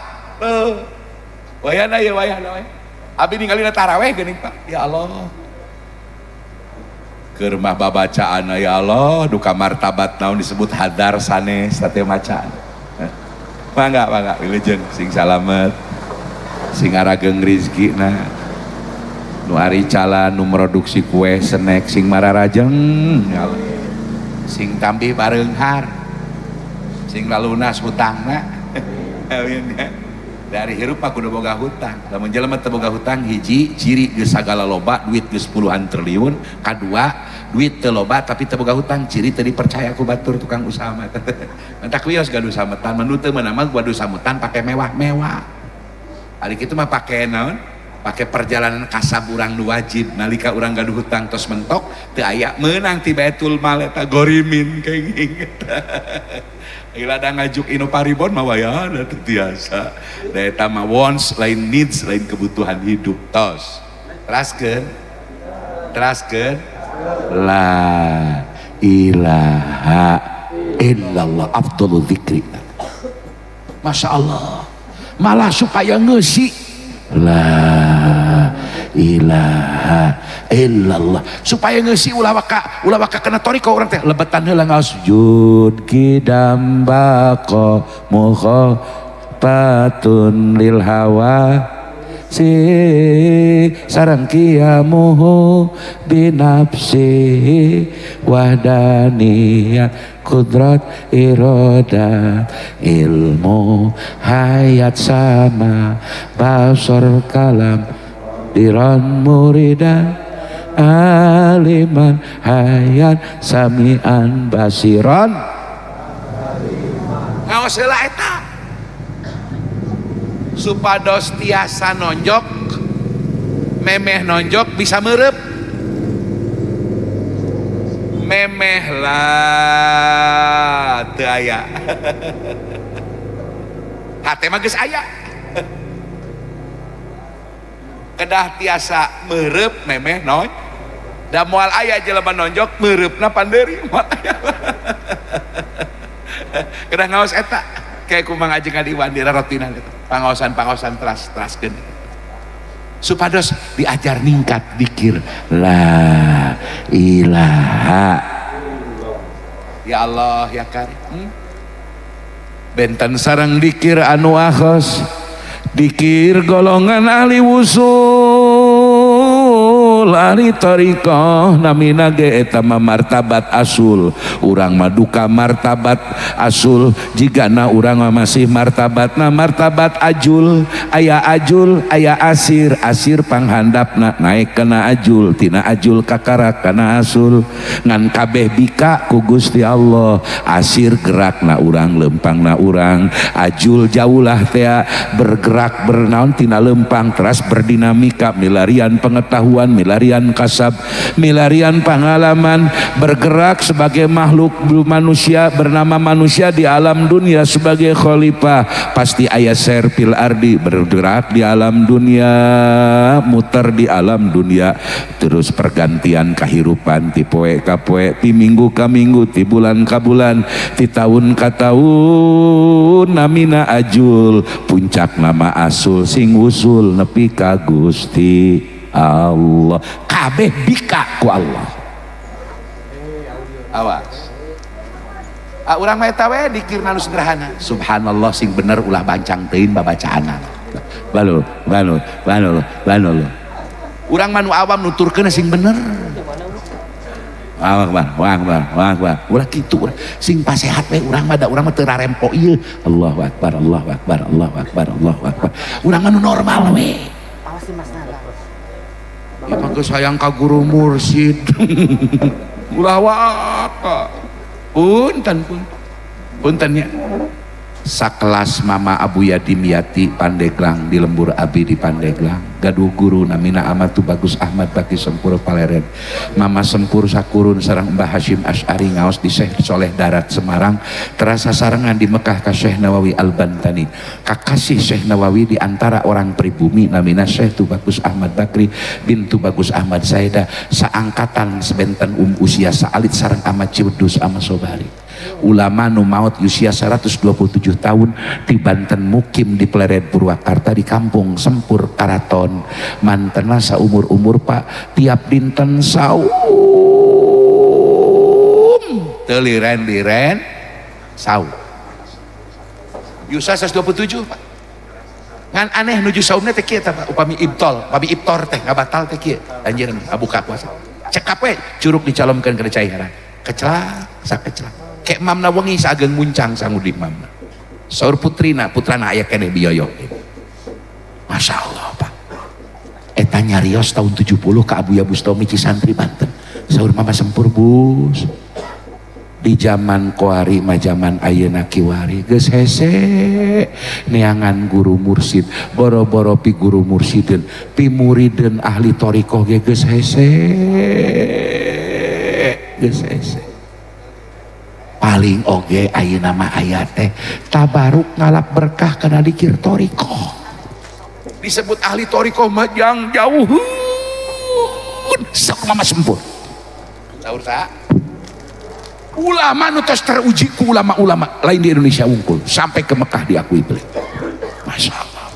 Wayahna ye wayahna we. Abi ningalina taraweh geuning Pak. Ya Allah. Keur mah babacaan ya Allah duka martabat naon disebut hadar sanes teh macaan. Mangga mangga wilujeng sing salamet sing arageng rizkina nu ari cala nu produksi kue snack sing mararajeng ya Allah. Sing tambih bareunghar sing lalunas hutangna. Amin ya. Dari hirup mah kudu boga hutang. Lamun jelema teu boga hutang hiji ciri geus sagala loba duit geus puluhan triliun, kadua duit teu loba tapi teu boga hutang ciri teu dipercaya ku batur tukang usaha mah. Mantak wios gaduh sametan, menu teu meunang mah gaduh sametan pake mewah-mewah. Ari kitu mah pake naon? Pake perjalanan kasab urang nu wajib nalika urang gaduh hutang tos mentok teu aya meunang ti Baitul Mal eta gorimin kenging. Gila ada ngajuk ino paribon mah wayahna teu tiasa. Da eta mah wants lain needs lain kebutuhan hidup tos. Teraskeun. Teraskeun. La ilaha illallah afdhalu dzikri. Masya Allah. Malah supaya ngeusi la ilaha illallah supaya ngeusi ulah waka kena toriko urang teh lebetan heula ngaos sujud kidam baqa mukha patun lil hawa si sarang kiamuhu binafsihi wahdaniyat kudrat irodat ilmu hayat sama basor kalam diran muridan aliman hayat samian basiron ngaos heula eta supados tiasa nonjok memeh nonjok bisa merep memeh lah teu aya hate mah geus aya kedah tiasa merep memeh non da moal aya jelema nonjok mereupna pandeuri moal aya kedah ngaos eta kayak kumang ajengan Iwan di rarotinan eta pangaosan-pangaosan teras-teraskeun supados diajar ningkat dikir la ilaha ya Allah ya Karim. Benten sareng dikir anu akhos dikir golongan ahli wusul ahli thariqah namina ge eta mah martabat asul urang mah duka martabat asul jigana urang mah masih martabatna martabat ajul aya ajul aya asir asir panghandapna naik kana ajul tina ajul kakarak kana asul ngan kabeh bika ku Gusti Allah asir gerakna urang lempangna urang ajul jaulah tea bergerak bernaon tina lempang teras berdinamika milarian pengetahuan milarian kasab milarian pengalaman bergerak sebagai makhluk manusia bernama manusia di alam dunia sebagai khalifah pasti aya serpil ardi bergerak di alam dunia muter di alam dunia terus pergantian kehidupan ti poe ka poe ti minggu ka minggu ti bulan ka bulan ti tahun ka tahun namina ajul puncak nama asul sing usul nepi ka Gusti Allah kabeh bika ku Allah. Awas urang mah eta we dikirna nu sederhana subhanallah sing bener ulah bancang teuing babacaanna balul balul balul balul urang mah nu awam nuturkeun sing bener. Allahu Akbar, Allahu Akbar, Allahu Akbar. Ulah kitu urang. Sing pasehat we urang mah, da urang mah teu rarempo ieu. Allahu Akbar, Allahu Akbar, Allahu Akbar, Allahu Akbar. Urang mah nu normal we. Awas sih, Mas Nala. Ya mah geus hayang ka guru mursid. Ulah waka. Punten pun. Punten ya. Sakelas Mama Abuya Dimyati Pandeglang di lembur Abi di Pandeglang, gaduh guru namina Amatu Bagus Ahmad Baki Sempur Paleren. Mama Sempur sakurun sareng Mbah Hasyim Asy'ari, ngaos di Syekh Soleh Darat Semarang, terasa sarengan di Mekah ka Syekh Nawawi Al-Bantani. Kakasih Syekh Nawawi di antara orang pribumi namina Syekh Tubagus Ahmad Bakri bin Tubagus Ahmad Zaida, saangkatan sebenten usia saalit sareng Ahmad Ciwedus Ahmad Sobari, ulama nu maut usia 127 tahun di Banten, mukim di Plered Purwakarta di kampung Sempur Karaton. Mantena saumur-umur, Pak, tiap dinten saum, teu liren-liren saum. Usia 127, Pak. Ngan aneh nuju saumna teh kieu tah, Pak. Upami ibtol, upami iftar teh ngabatal teh kieu, anjeun buka puasa cekap we, curug dicalomkeun kana cai herang, kecelak sakecelak kek mamna wengi saageng muncang sangu di mamna. Saur putrina, putrana aya keneh biyoyo. Masya Allah, Pak. Eta nyarios tahun 70 ke Abuya Bustomi, Cisantri, Banten. Saur Mama Sempur, "Bus, di zaman koari mah, zaman ayeuna kiwari geus hese neangan guru mursid. Boro-boro pi guru mursidin, pi muridin ahli thoriqoh ge geus hese, geus hese. Paling oge ayeuna mah aya teh tabaruk, ngalap berkah kana dikir thoriqoh. Disebut ahli thoriqoh mah jang jauh." Sok Mama Sempur, saur sa ulama nu tos teruji ku ulama-ulama lain di Indonesia wungkul, sampai ke Mekah diakui beli. Masya Allah.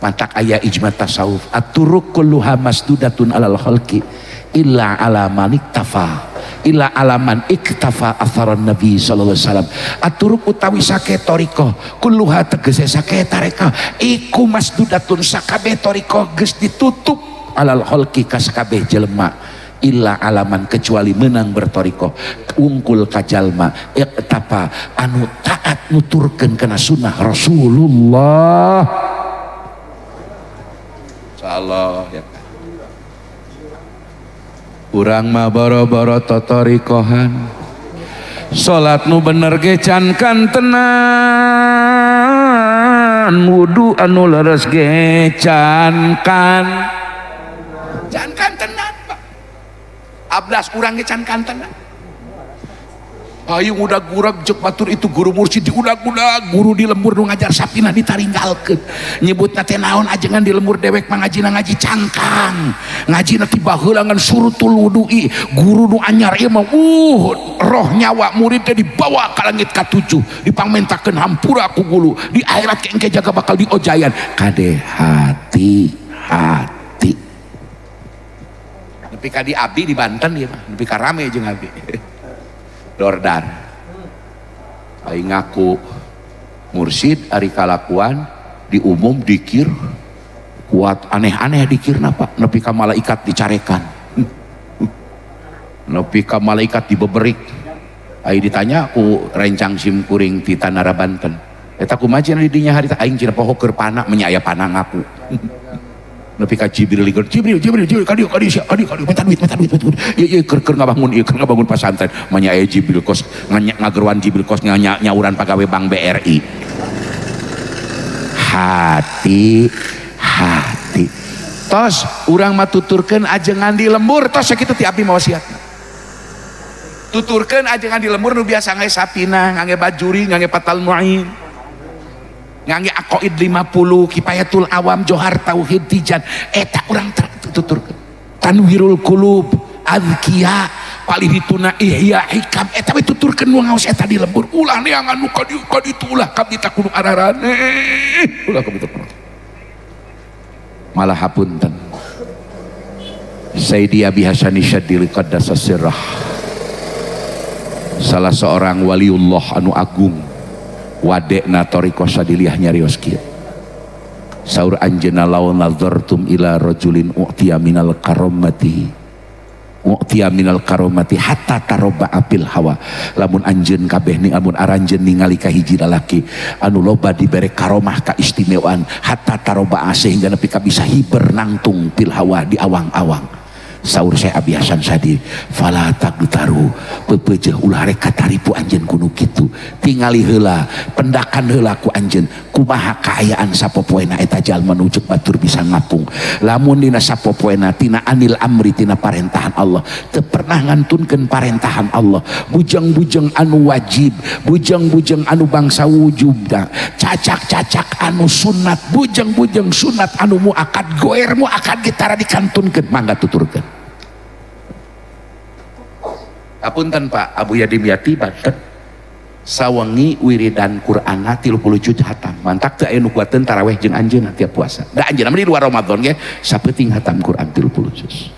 Mantak aya ijma tasawuf, at-turuq kulluha masdudatun alal khalqi illa ala man iktafa, illa ala man iktafa atharan Nabi sallallahu alaihi wasallam. At-turuq utawi sake thoriqoh, kulluha tegese sake tareka, iku masdudatun sakabeh thoriqoh geus ditutup, alal khalqi kasakabeh jelema, illa alaman kecuali menang bertorikoh ungkul kajalma iktapa anu taat nuturkeun kana sunnah Rasulullah. Insyaallah ya kan. Urang mah boro-boro totorikohan, salat nu bener ge can kantenan, wudu anu leres ge can kantenan, Pak. Abdas urang ge can kantenan. Ayo udah gurag jek batur itu guru mursyid diudag-udag, guru di lembur nu ngajar sapina ditaringgalkeun, nyebutna teh naon, ajengan di lembur dewek mah ngajina ngaji cangkang, ngajina ti baheula ngan surutul wudu'i. Guru nu anyar ieu mah roh nyawa murid teh dibawa ka langit katujuh, dipangmentakeun hampura ku guru di akhirat, engke jaga bakal diojayan. Kade hati hati nepi ka di abdi di Banten ieu mah nepi ka rame jeung abdi dordar. Aing ngaku mursid, ari kalakuan di umum dikir kuat, aneh-aneh dikirna, Pak, nepi ka malaikat dicarekan, nepi ka malaikat dibeberik. Aing ditanya ku rencang sim kuring ti Tanara Banten, eta kumaha cenah di dinya harita? Aing cenah poho keur pana, menya aya pana ngaku. Nepi ka Jibril lieur, "Jibril, Jibril, Jibril, kadieu, kadieu sia, kadieu, kadieu, minta duit, minta duit, minta duit." Ieu ieu keur keur ngabangun ieu, keur ngabangun pasantren. Manya aya Jibril kos ngageruan, Jibril kos nyauran pagawe Bank BRI. Hati hati. Tos urang mah tuturkeun ajengan di lembur tos sakitu ti abdi mah wasiatna. Tuturkeun ajengan di lembur nu biasa ngangge sapina, ngangge bajuri, ngangge patal muin, ngangge aqaid 50, kifayatul awam, johar tauhid tijan, eta urang tuturkeun. Tanwirul qulub, azkiya, palih dituna ihya hikam, eta we tuturkeun nu ngaos eta di lembur. Ulah neangan nu ka dieu ka ditu, ulah kabita kudu ararane, ulah kabita kudu. Malah hapunten, Sayyidi Abi Hasan Syadzili qaddasa sirrah, salah seorang waliullah anu agung, wadekna thoriqoh Syadziliyah, nyarios kieu. Saur anjeunna, law nazartum ila rajulin u'tiya minal karamati Mu'tiya minal karomati hatta taroba apil hawa. Lamun anjeun kabeh ni, lamun aranjeun ningali ka hiji lalaki anu loba dibere karomah kaistimewaan, hatta taroba, sehingga nepi ka bisa hiber nangtung, fil hawa, di awang-awang. Saur Syekh Abi Hasan Syadzili, fala tagtaru, pepeujeuh ulah rek kataripu anjeun ku nu kitu. Tingali heula, pendakan heula ku anjeun kumaha kaayaan sapopoena eta jalma nu ceuk batur bisa ngapung. Lamun dina sapopoena tina anil amri, tina parentahan Allah, teu pernah ngantunkeun parentahan Allah, bujeng-bujeng anu wajib, bujeng-bujeng anu bangsa wujubna, cacak-cacak anu sunat, bujeng-bujeng sunat anu muakad, goer muakad ge tara dikantunkeun, mangga tuturkeun. Apunten Pak, Abuya Dimyati Banten sawengi wiridan Qur'ana 30 juz hatam. Mantak teu aya nu kuateun taraweh jeung anjeunna tiap puasa. Da anjeunna mah di luar Ramadan ge sapeuting hatam Quran 30 juz.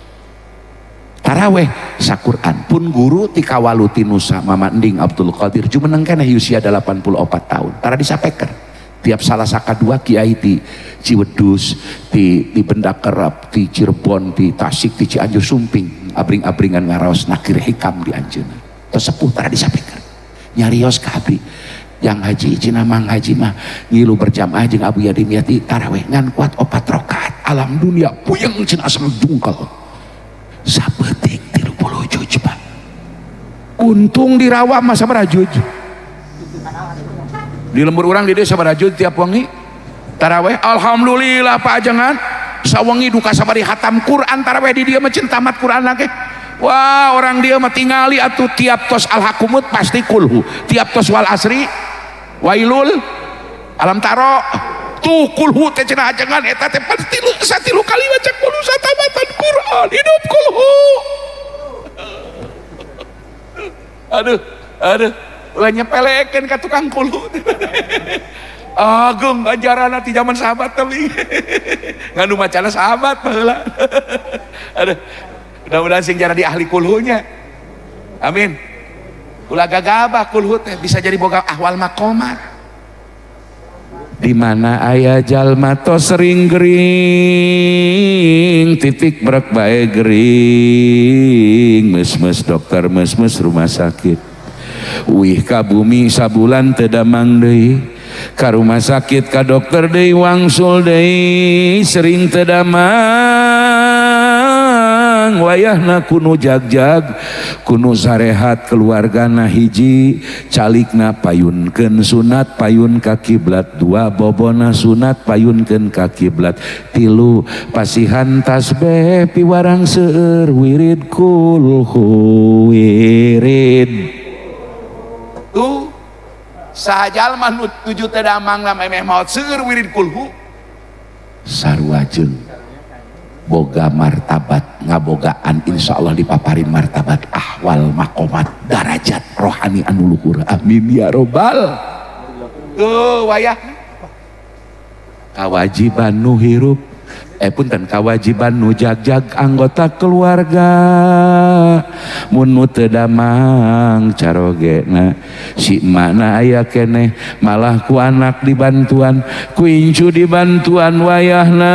Taraweh saquran pun guru ti Kawalu, ti Nusa, Mama Ending Abdul Qadir jumeneng keneh usia 84 tahun. Tara disapeker. Tiap Salasa kadua kiai ti Ciwedus, ti Benda Kerep, ti Cirebon, ti Tasik, ti Cianjur sumping abring-abringan ngaraos nakir hikam di anjeunna. Tesepuh tara disapeker. Nyarios ka abdi, yang haji cenah, Mang Haji mah ngilu berjamaah jeung Abuya Dimyati taraweh ngan kuat 4 rakaat, alam dunia puyeng cenah, asal dungkal. Sapeuting 30 juz, Pak. Untung di rawa mah sabaraha juz? Di lembur urang di desa sabaraha juz tiap wengi taraweh? Alhamdulillah, Pak, ajengan sawengi duka sabari hatam Quran taraweh di dieu mah tamat Quran lagi. Wah, orang dia mah tingali atuh, tiap tos alhakumut pasti kulhu, tiap tos wal asri, wailul, alam taro tuh kulhu teh cenah ajengan eta teh pasti satilu kali baca kulhu satamatan Quran. Hidup kulhu! Aduh, aduh, ulah nyepelekeun ka tukang kulhu. Agung ajaran di zaman sahabat tapi nganu macana sahabat baheula. Aduh, mudah-mudahan sing jadi ahli kulhunya, amin. Ulah gagabah, kulhu teh bisa jadi boga ahwal makomat. Di mana aya jalma tos sering gering, titik brek bae gering, mes-mes dokter, mes-mes rumah sakit, wih ka bumi sabulan teu damang deui, ka rumah sakit, ka dokter deui, wangsul deui, sering teu damang. Wayahna kunu jagjag, kunu sarehat keluargana hiji, calikna payunkeun sunat payun ka kiblat, dua, bobona sunat payunkeun ka kiblat, tilu, pasihan tasbeh piwarang seueur wirid kulhu, wirid tuh. Saha jalma nu tujuh teu damang memeh maot seueur wirid kulhu, sarua jeung boga martabat, ngabogaan insyaallah dipaparin martabat ahwal makomat darajat rohani anu luhur, amin ya robbal. Tuh wayah kawajiban nu hirup, eh punten, kawajiban nu jagjag anggota keluarga. Mun nu teu damang carogena si mana aya keneh, malah ku anak dibantuan, ku incu dibantuan. Wayahna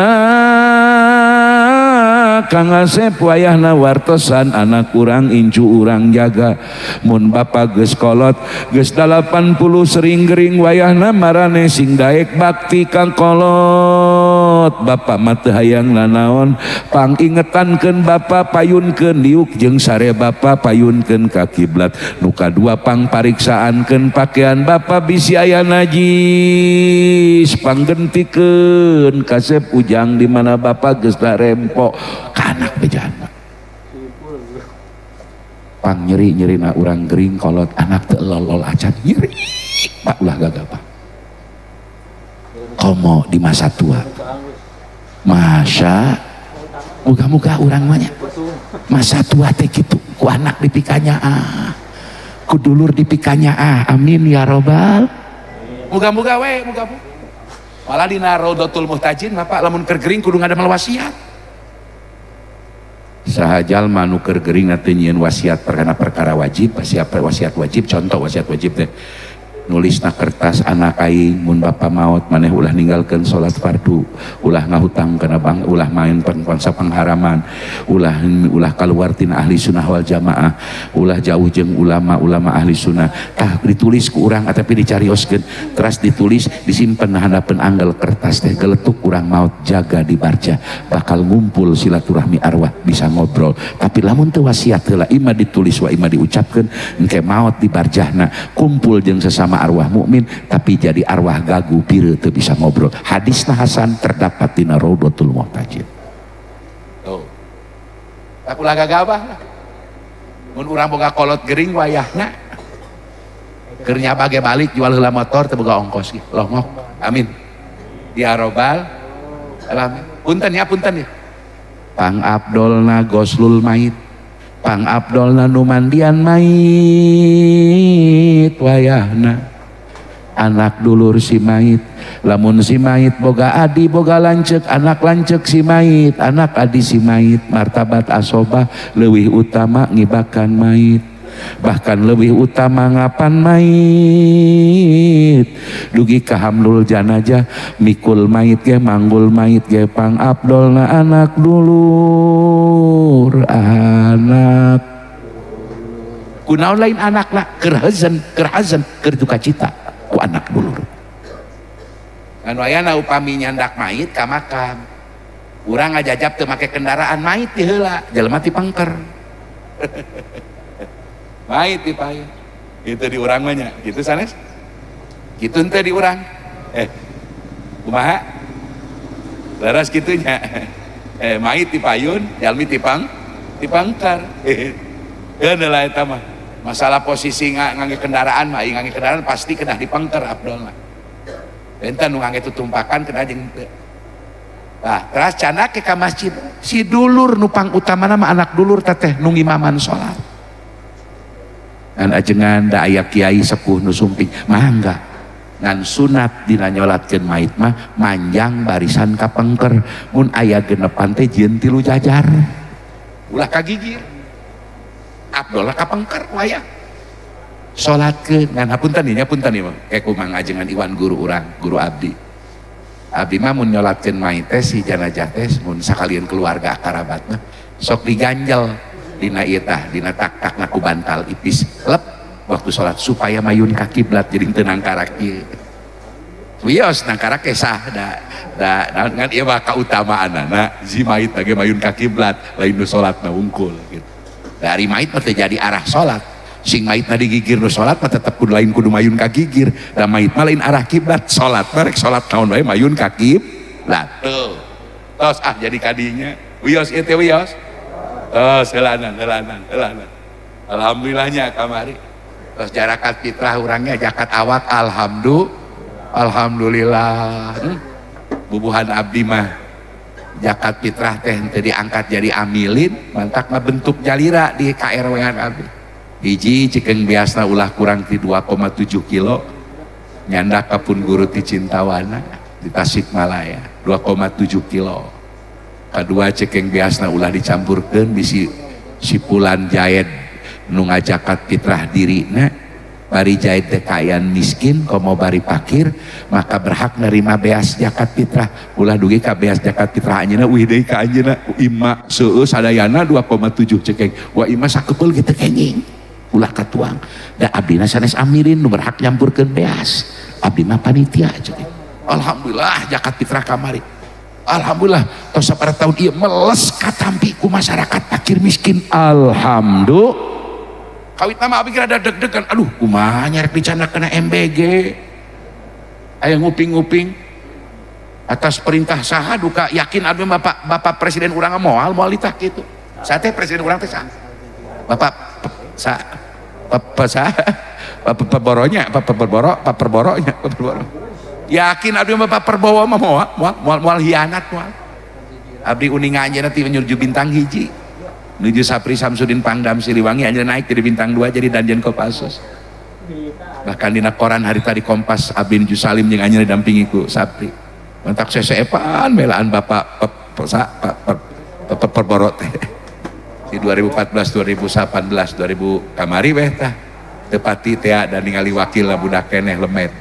Kang Asep, wayahna wartosan anak urang, incu urang jaga. Mun bapak geus kolot, geus 80, sering gering, wayahna marane sing daek bakti kang kolot. Bapak mah teu hayang nanaon, pangingetankeun bapak, payunkeun diuk jeung sare bapak payunkeun ka kiblat. Nu kadua, pang pariksaankeun pakaian bapak bisi aya najis, panggentikeun. Kasep Ujang, di mana bapak geus rempo ka anak bejaan pang nyeri nyeri na urang gering kolot, anak teu lolol acan, nyeri, Pak. Ulah gagabah, komo di masa tua. Masya, muga-muga urang mah masa tua teh gitu, ku anak dipikanya ah, ku dulur dipikanya ah, amin ya robbal. Muga-muga we, muga-muga. Malah dina Raudatul Muhtajin, Bapak, lamun keur gering kudu ngadamel wasiat. Saha jalma nu keur gering teu nyieun wasiat perkara perkara wajib, wasiat wasiat wajib, contoh wasiat wajib teh Nulis na kertas, "Anak aing, mun bapa maot maneh ulah ninggalkeun salat fardu, ulah ngahutang kana bank, ulah main bangsa pangharaman, ulah ulah keluar tina ahli sunnah wal jamaah, ulah jauh jeung ulama-ulama ahli sunnah." Tah, ditulis ku urang tapi dicarioskeun, teras ditulis, disimpen handapeun anggal kertas teh. Geletuk urang maot, jaga di barja, bakal ngumpul silaturahmi arwah, bisa ngobrol. Tapi lamun teu wasiat heula, ima ditulis wa ima diucapkeun, engke maot di barjahna kumpul jeung sesama arwah mukmin, tapi jadi arwah gagu, pire, teu bisa ngobrol. Hadisna hasan, terdapat dina Raudhatul Muhtajin. Tuh, tak ulah gagabah lah. Mun urang boga kolot gering, wayahna keur nyaba ge balik, jual heula motor, teu boga ongkos ge longok. Amin ya robbal alamin. Punten ya, punten ya. Pang abdolna goslul mait, pang abdolna nu mandian mait wayahna anak dulur si mait. Lamun si mait boga adi, boga lanceuk, anak lanceuk si mait, anak adi si mait, martabat asobah, leuwih utama ngibakan mait, bahkan lebih utama ngapan mait, dugi ka hamlul janajah, mikul mait ge, manggul mait ge, pang abdolna anak dulur. Anak kunaon lain anak lah? Keur hazen, keur hazen, keur duka cita ku anak dulur. Anu ayana upami nyandak mait ka makam, urang ngajajab teu make kendaraan, mait di heula, jelema ti pangker, mait di payun. Itu di urang mah nya gitu. Sanes gitu ente di urang? Kumaha, leres kitunya? Mait di payun, jalmi ti pangkar. Lah, eta mah masalah posisi ngangge kendaraan mah. Ngangge kendaraan pasti kena dipangker abdol mah. Enten nu ngangge tutumpakan kena jeung teu. Nah, terus candak ke masjid, si dulur nu pang utamana mah anak dulur teteh nu ngimaman salat. Ngan ajengan da aya kiai sepuh nu sumping, mangga. Ngan sunat dina nyolatkeun mait mah manjang barisan ka pengker, mun aya genepan teh jieun tilu jajar. Ulah kagigir. Abdullah ka pengker wayah. Salatkeun ngan hapunten nya, punten ieu kayak kumang ajengan Iwan, guru urang, guru abdi. Abdi mah mun nyolatkeun mait teh, si janajah teh, mun sakalian keluarga karabat mah sok diganjel dina ieu tah, dina tak-tak ku bantal ipis lep waktu sholat supaya mayun ka kiblat, jadi teu nangkarak ieu. Wios nangkarak ke sah da da naon, ngan ieu mah kautamaanana si mait ge mayun ka kiblat, lain nu salatna wungkul gitu. Dari mait mah teu jadi arah salat, sing maitna digigir nu salat mah tetep kudu, lain kudu mayun ka gigir da mait mah lain arah kiblat. Salat mah rek salat naon wae mayun ka kiblat. Tuh, tos ah, jadi kadinya. Wios ieu teh, wios. Tos heulanan, heulanan, heulanan. Alhamdulillahnya kamari tos jarakat fitrah urangnya, jakat awak. Alhamdulillah, alhamdulillah. Bubuhan abdi mah jakat fitrah teh teu diangkat jadi amilin, mantak mah bentuk jalira di KRW-an abdi. Hiji, cekeng biasa ulah kurang ti 2,7 kilo, nyandak ka pun guru ti Cintawana di Tasikmalaya, 2,7 kilo. Kedua, cekeng biasna ulah dicampurkeun, bisi si pulan jaed nu ngajakat fitrah dirina, bari jaid teh kaayaan miskin, komo bari pakir, maka berhak nerima beas zakat fitrah. Ulah dugi ka beas zakat fitrah anjeunna uih deui ka anjeunna, ima seueuh sadayana 2,7 cekeng, wa ima sakepeul kitu kenging, ulah katuang. Da abdina sanes amirin nu berhak nyampurkeun beas, abdi mah panitia cekeng. Alhamdulillah zakat fitrah kamari, alhamdulillah tos sabaraha tahun ieu meles katampi ku masyarakat fakir miskin. Alhamdulillah. Kawit nama abdi rada deg-degan, aduh, kumaha rek dicandak kena MBG, aya nguping-nguping atas perintah saha. Duka yakin abdi bapak bapak presiden urang moal moal ditah kitu. Saha teh presiden urang teh, saha? Bapak sa Bapak sa Bapak Perboronya, Bapak Perboro, Pak Perboronya, Pak Perboro. Yakin abdi Bapak Perbowo mah moal moal moal moal hianat, moal. Abdi uninga anjeunna ti menuju bintang 1 nuju Sapri Samsudin Pangdam Siliwangi, anjeunna naik jadi bintang 2, jadi Danjen Kopassus. Bahkan dina koran hari tadi Kompas, abdi nuju Salim jeung anjeunna didampingi ku Sapri. Mantak seseepan melaan Bapak Pak Perboro teh di 2014, 2018, 2000 kamari weh tah. Teu pati teh da ningali wakil budak keneh lemet.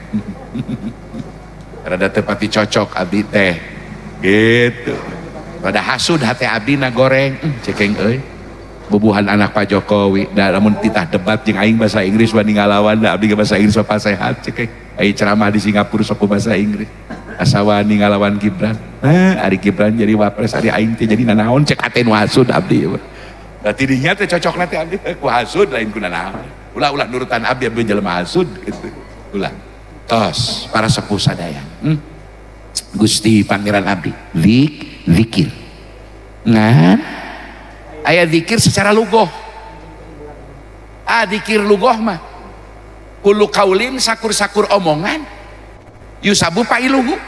Rada teu pati cocok abdi teh. Gitu. Rada hasud hate abdi na goreng, cekeng euy. Bubuhan anak Pak Jokowi, da lamun titah debat jeung aing bahasa Inggris wani ngalawan, da abdi ge bahasa Inggris mah sehat cekeng. Aing ceramah di Singapura sok bahasa Inggris. Asa wani ngalawan Gibran. Nah, ari Gibran jadi wapres, ari aing teh jadi nanaon, cek ate nu hasud abdi. Berarti dinya teh cocok nanti abdi ku hasud, lain ku nanaon. Ulah-ulah nurutan abdi, abdi jelema hasud gitu. Ulah. Tos para sepuh sadaya. Gusti Pangeran abdi, zikir. Ngan aya zikir secara lugoh. Ah, zikir lugoh mah kullu kaulin, sakur-sakur omongan, yusabu fa'iluhu,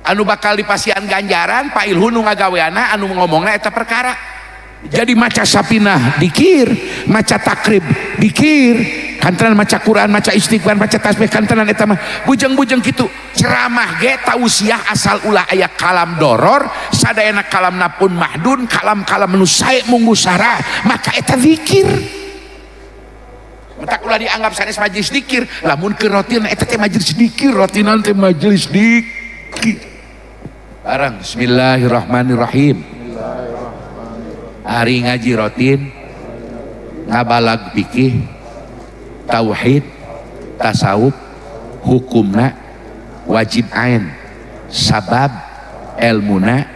anu bakal dipasihan ganjaran fa'iluhu, nu ngagaweana, anu ngomongna eta perkara. Jadi maca Sapinah dikir, maca Taqrib dikir, kantenan maca Quran, maca istighfar, maca tasbih, kantenan eta mah bujeng-bujeng kitu. Ceramah ge tausiah, asal ulah aya kalam doror, sadayana kalamna pun mahdun, kalam-kalam nu sae munggu sara, maka eta zikir. Matak ulah dianggap sanes majelis dikir lamun keur rotin eta teh majelis dikir, rotinan teh majelis dikir. Barang bismillahirrahmanirrahim. Hari ngaji rotin ngabalag fikih, tauhid, tasawuf, hukumna wajib ain, sabab elmuna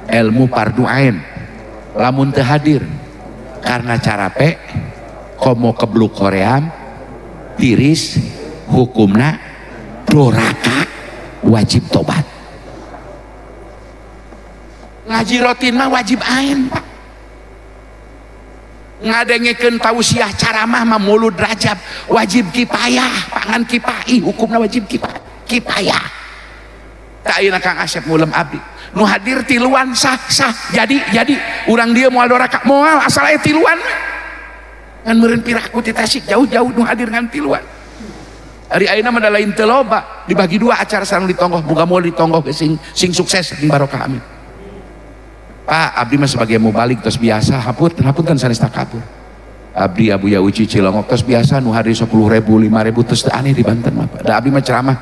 ilmu fardu ain. Lamun teu hadir karena carape, komo kebluk hoream, tiris, hukumna doraka, wajib tobat. Ngaji rotin mah wajib ain, Pak. Ngadengekeun tausiah, caramah mah Mulud, Rajab wajib kifayah, pangan kipai, hukumna wajib kifayah, kifayah. Tak ayeuna Kang Asep ngulem abdi, nu hadir tiluan sah sah, jadi urang dia moal doraka, moal, asal aya tiluan. Ngan meureun piraku ti Tasik jauh-jauh nu hadir ngan tiluan. Hari ayeuna mah da lain teu loba, dibagi dua acara sareng ditonggoh. Muga moal ditonggoh ge sing sing sukses, sing barokah, amin. Pak, abdi mah sebagai mubalig tos biasa, hapunten, hapunten sanes takabur. Abdi Abuya Uci Cilongok tos biasa nu hadir 10 ribu, 5 ribu, tos teu aneh di Banten mah, Pak. Da abdi mah ceramah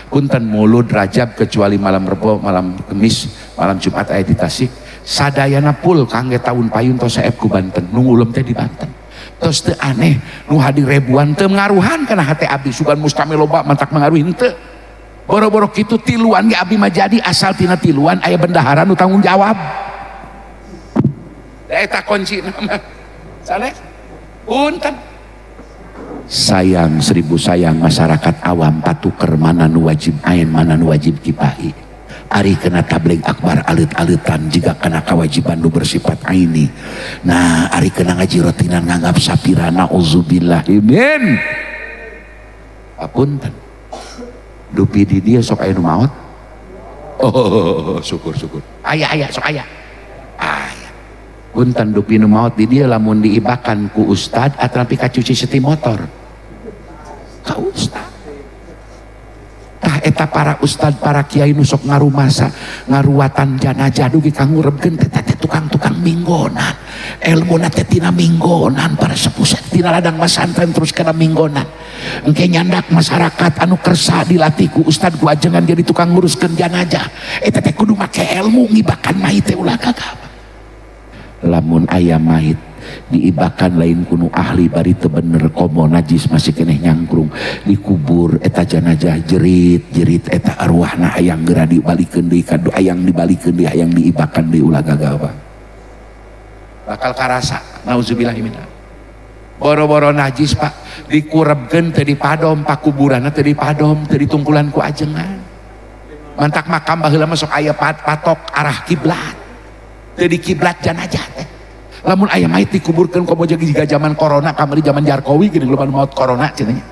punten Mulud, Rajab, kecuali malam Rebo, malam Kemis, malam Jumat aya di Tasik. Sadayana full kangge tahun payun tos seep ku Banten, nu ngulem teh di Banten. Tos teu aneh nu hadir ribuan teu ngaruhan kana hate abdi, sugan mustami loba mantak mengaruhi henteu. Boro-boro kitu, tiluan ge abdi mah jadi, asal tina tiluan aya bendahara nu tanggung jawab. Eta kunci nama sanes punten. Sayang seribu sayang, masyarakat awam patuker mana nu wajib ain, mana nu wajib kipai. Ari kena tabligh akbar alit-alitan jika kena kewajiban nu bersifat aini. Nah, ari kena ngaji rotinan nganggap sapira, nauzubillah min. Apunten, dupi di dia sok aya nu maot. Oh, syukur syukur aya, aya, sok aya, aya. Punten, dupi nu maot di dia lamun diibakan ku ustad atau kacuci seti motor? Ka ustad. Tah, eta para ustad, para kiai nu sok ngarumasa, ngaruatan janajah dugi ka ngurebkeun teh teh tukang-tukang minggonan. Elmuna teh tina minggonan, para sepuh, tina ladang masantren terus kana minggonan. Engke nyandak masyarakat anu kersa dilatih ku ustad, ku ajengan, jadi tukang nguruskeun janajah. Eta teh kudu make ilmu ngibakan mayit teh, ulah gagah. Lamun aya mayit diibakan lain ku nu ahli, bari teu bener, komo najis masih keneh nyangkrung, dikubur eta janajah, jerit jerit eta arwahna hayang geura dibalikeun deui ka hayang dibalikeun deui, hayang diibakan deui. Ulah gagah, bakal karasa, nauzubillah min. Boro-boro najis, Pak, dikurebkeun teu dipadom, pakuburanna teu dipadom, teu ditungkulan ku ajengan. Mantak makam baheula mah sok aya patok arah kiblat, teu di kiblat janajah teh. Lamun aya mayit dikuburkeun, komo jadi jiga zaman corona kamari, zaman Jarkowi geuning, loba nu maot corona cenah nya.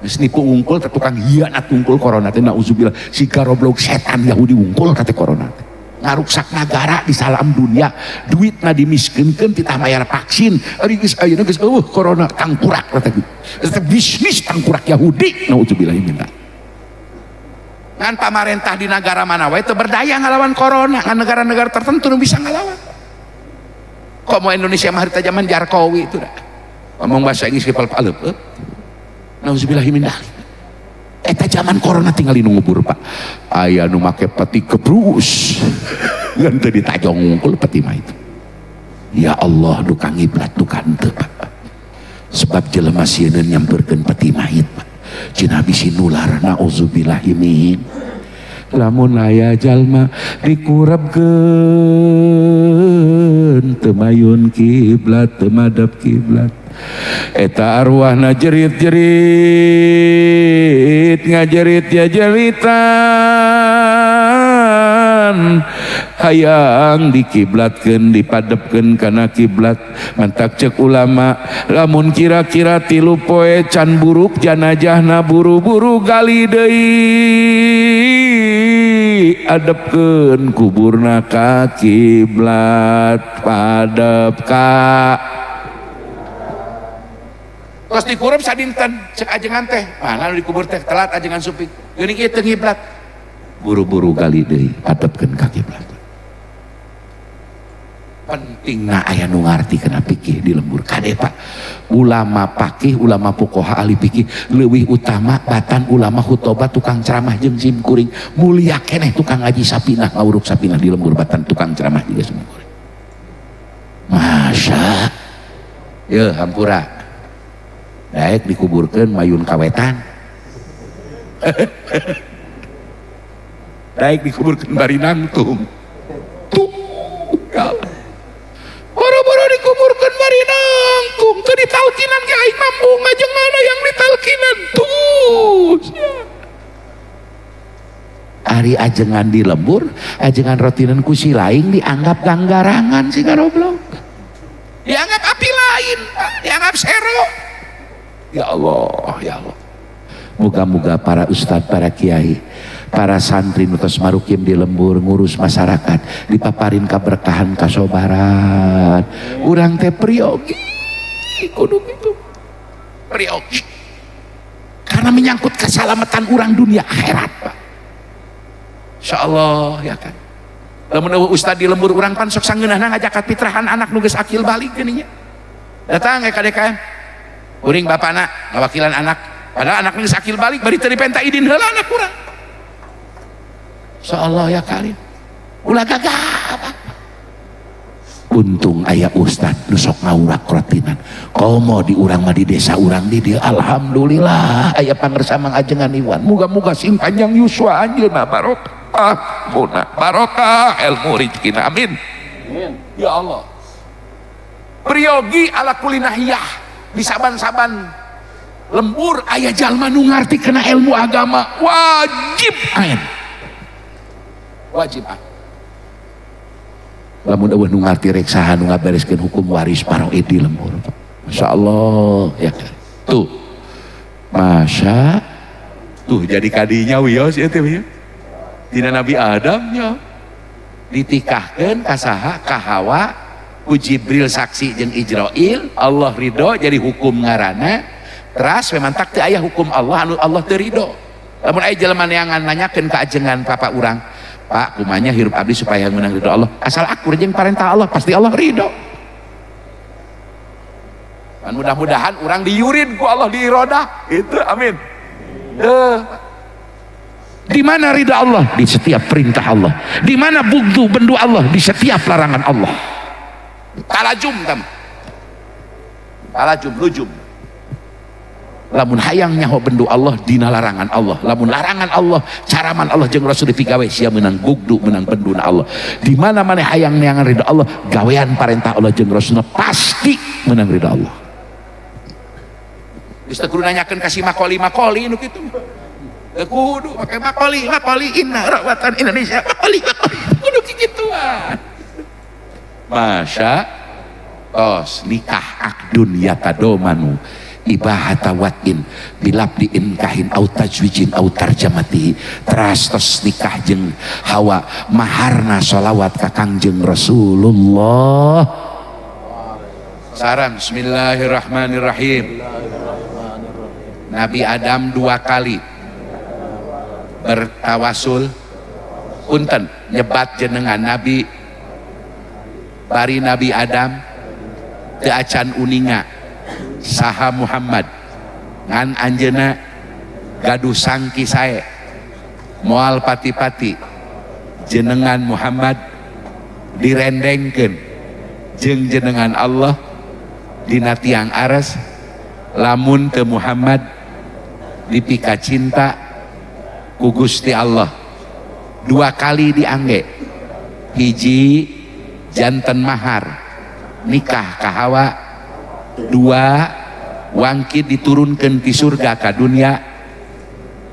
Geus nipu wungkul teh, tukang hianat wungkul corona teh, nauzubillah, siga roblok setan Yahudi wungkul kate corona teh. Ngaruksak nagara di salam dunia, duitna dimiskinkeun, titah mayar vaksin. Ari geus ayeuna geus eueuh corona, tangkurak teh. Eta bisnis tangkurak Yahudi, nauzubillah min. Ngan pamarentah di negara mana wae teu berdaya ngalawan corona, ngan negara-negara tertentu nu bisa ngalawan. Kok mau Indonesia mah harita zaman Jarkowi itu dah. Ngomong bahasa Inggris kepal paleup. Nauzubillahi min dzalik. Eta zaman corona tinggal nu ngubur, Pak. Aya nu make peti kebrus. Ngan teu ditajong ngungkul peti mah itu. Ya Allah, duka ngiblat duka henteu, Pak. Sebab jelema sieun nyamperkeun peti mayit, Pak. Cenah bisi nular, nauzubillahi min. Lamun aya jalma dikurebkeun teu mayun kiblat, teu madep kiblat, eta arwahna jerit-jerit, ngajerit ya jeritan, hayang dikiblatkeun, dipadepkeun kana kiblat. Mantak cek ulama, lamun kira-kira 3 poe can buruk janajahna, buru-buru gali deui, adepkeun kuburna ka kiblat, padep ka. Tos dikurep sadinten, cek ajengan teh mana nu dikubur teh telat ajengan supik geuning ieu teu ngiblat, buru-buru gali deui, hadepkeun ka kiblat. Pentingna aya nu ngarti kana fikih di lembur. Kade, Pak, ulama fakih, ulama fuqaha, ahli fikih leuwih utama batan ulama hutoba, tukang ceramah jeung sim kuring. Mulia keneh tukang ngaji sapinah, ngawuruk sapinah di lembur batan tukang ceramah juga sim kuring. Masya ya, hampura. Daek dikuburkeun mayun kawetan, daek dikuburkeun bari nangtung tuh, ya. Boro-boro dikuburkeun bari nangtung, teu ditalkinan ge aing mampu ngajeng mana yang ditalkinan tuh ya. Ari ajengan di lembur, ajengan rotinan ku si laing dianggap ganggarangan si garoblok, dianggap api lain, dianggap sero. Ya Allah, ya Allah. Moga-moga para ustadz, para kiai, para santri nu tos marukim di lembur ngurus masyarakat dipaparin kaberkahan, kasobaran. Urang teh priyogi kudu gitu. Priyogi. Karena menyangkut keselamatan urang dunia akhirat, Pak. Insyaallah ya kan. Lamun euweuh ustad di lembur urang pan sok sangeunahna ngajakat fitrahan anak nu geus akil balik geuning nya. Datang ke KDKM. Kuring bapana ngawakilan anak, padahal anak geus akil balik bari teu dipenta idin heula anak urang. Insyaallah ya karim. Ulah gagah. Untung aya ustad nu sok ngaurak rotinan. Komo di urang mah, di desa urang di dieu, alhamdulillah aya pangersa Mang Ajengan Iwan. Muga-muga sing panjang yuswa anjeunna, barokah muna, barokah ilmu rizkina, amin. Amin. Ya Allah. Priyogi ala kulli nahiyah, di saban-saban lembur aya jalma nu ngarti kena ilmu agama wajib ain. Wajib ain. Lamun euweuh nu ngarti rek saha nu ngabereskeun hukum waris faraid di lembur. Masya Allah ya kan. Tuh. Masya tuh jadi kadinya wios ya teh wios. Dina Nabi Adam nya ditikahkeun ka saha, ka Hawa, ku Jibril saksi jeung Ijrail, Allah ridho jadi hukum ngaranna. Teras memang tak teu aya hukum Allah anu Allah teu ridho. Lamun aya jelema neangan nanyakeun ka ajengan papa urang, Pak, kumanya hirup abdi supaya menang ridho Allah? Asal akur jeung parentah Allah, pasti Allah ridho. Dan mudah-mudahan urang diurin ku Allah di irodah itu, amin. Di mana ridha Allah? Di setiap perintah Allah. Di mana bugdu bendu Allah? Di setiap larangan Allah. Talajum tam. Talajum lujum. Lamun hayang nyaho bendu Allah dina larangan Allah. Lamun larangan Allah, caraman Allah jeung Rasul dipigawe, sia menang bugdu, menang benduna Allah. Di mana mana hayang neangan ridha Allah, gawean parentah Allah jeung Rasulna, pasti menang ridha Allah. Geus teu kudu nanyakeun ka si makoli makoli nu kitu. Teu kudu make makoli makoli inna rawatan Indonesia makoli makoli kudu kikituan. Masya tos nikah akdun yatadomanu ibahata watin bilabdi inkahin au tajwijin au tarjamati. Teras tos nikah jeung Hawa, maharna sholawat ka Kangjeng Rasulullah. Saran bismillahirrahmanirrahim. Nabi Adam 2 kali bertawasul, punten nyebat jenengan Nabi, bari Nabi Adam teu acan uninga saha Muhammad. Ngan anjeunna gaduh sangki sae, moal pati-pati jenengan Muhammad direndengkeun jeung jenengan Allah dina tiang aras, lamun teu Muhammad dipika cinta ku Gusti Allah. Dua kali diangge, hiji janten mahar nikah ka Hawa, dua wangkid diturunkan di surga ka dunia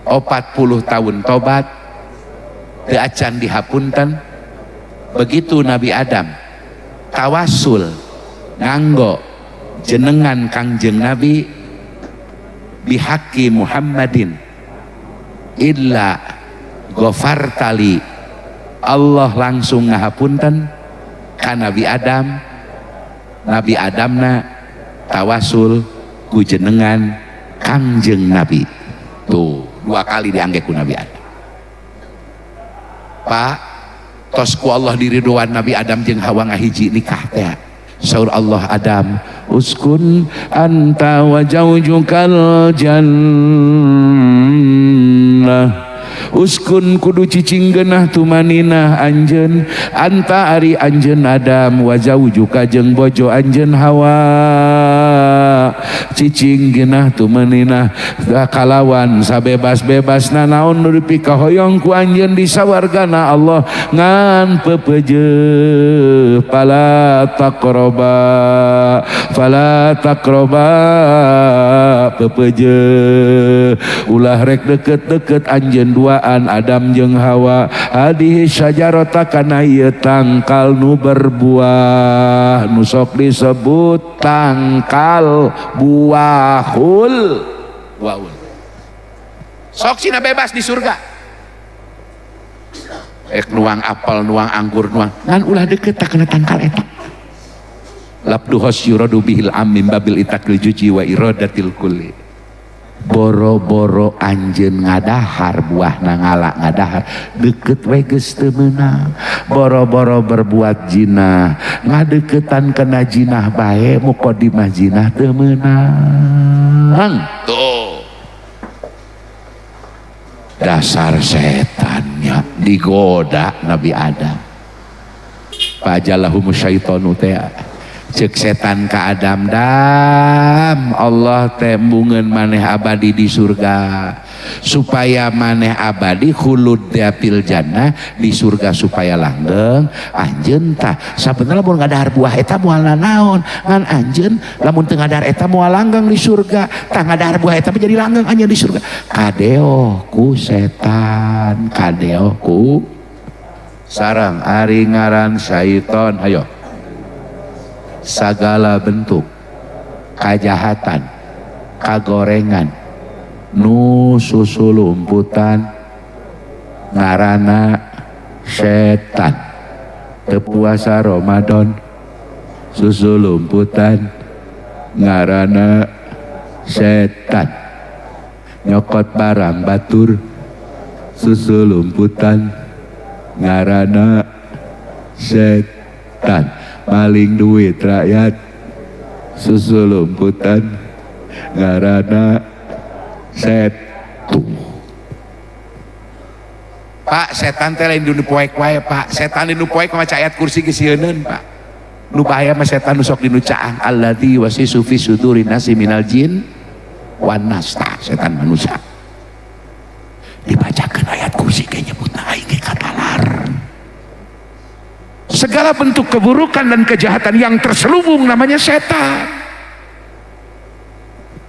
40 tahun tobat teu acan dihapunten. Begitu Nabi Adam tawasul nganggo jenengan Kangjeng Nabi, bihaqqi Muhammadin illa ghafartali, Allah langsung ngahapunten ka Nabi Adam. Nabi Adamna tawasul ku jenengan Kangjeng Nabi. Tuh, dua kali diangge ku Nabi Adam. Pak, tos ku Allah diridoan Nabi Adam jeung Hawa ngahiji nikah teh. Saur Allah, "Adam, uskun anta wa zaujukal jannah." Uskun kudu cicing genah tumaninah anjeun, anta ari anjeun Adam, wa zaujuka jeung bojo anjeun Hawa, cicing genah tumaninah kalawan sabebas-bebasna naon nu dipikahoyong ku anjeun di sawargana Allah, ngan pepeje fala taqraba, fala taqraba, pepeje ulah rek deket-deket anjeun duaan Adam jeung Hawa, hadihi syajarata kana ieu tangkal nu berbuah, nu sok disebut tangkal buahul waul. Sok sina bebas di surga, ek nuang apel, nuang anggur, nuang, ngan ulah deket tak kena tangkal eta. Labdu khos yuradu bihil am min babil itlaqil juz'i wa iradatil kulli. Boro-boro anjeun ngadahar buahna, ngala ngadahar deket we geus teu meunang. Boro-boro berbuat jinah, ngadeukeutan kena jinah bae, muqaddimah jinah teu meunang. Tuh, dasar setannya digoda Nabi Adam. Fajallahumus syaitonu teh. Cek setan ka Adam, "Dam, Allah teh embungeun maneh abadi di surga supaya maneh abadi khulud fil jannah, di surga supaya langgeng. Anjeun tah sabenerna lamun ngadahar buah eta moal nanaon, ngan anjeun lamun teu ngadahar eta moal langgeng di surga. Tah, ngadahar buah eta jadi langgeng anjeun di surga." Kadeo ku setan, kadeo ku sarang ari ngaran syaiton. Ayo, segala bentuk kajahatan, kagorengan nu susulumputan ngarana setan. Teu puasa Ramadan susulumputan ngarana setan. Nyokot barang batur susulumputan ngarana setan. Maling duit rakyat susulumputan ngarana setu. Pak, setan teh lain dinu poek wae, Pak. Setan dinu poek maca ayat kursi geus sieun, Pak. Nu bahaya mah setan nu sok dinu caang, alladzi yuwaswisu fi sudurin nasi minal jin wan nas. Tah, setan manusia dibacakan ayat kursi ge nyebutna aing ge katalar. Segala bentuk keburukan dan kejahatan yang terselubung namanya setan.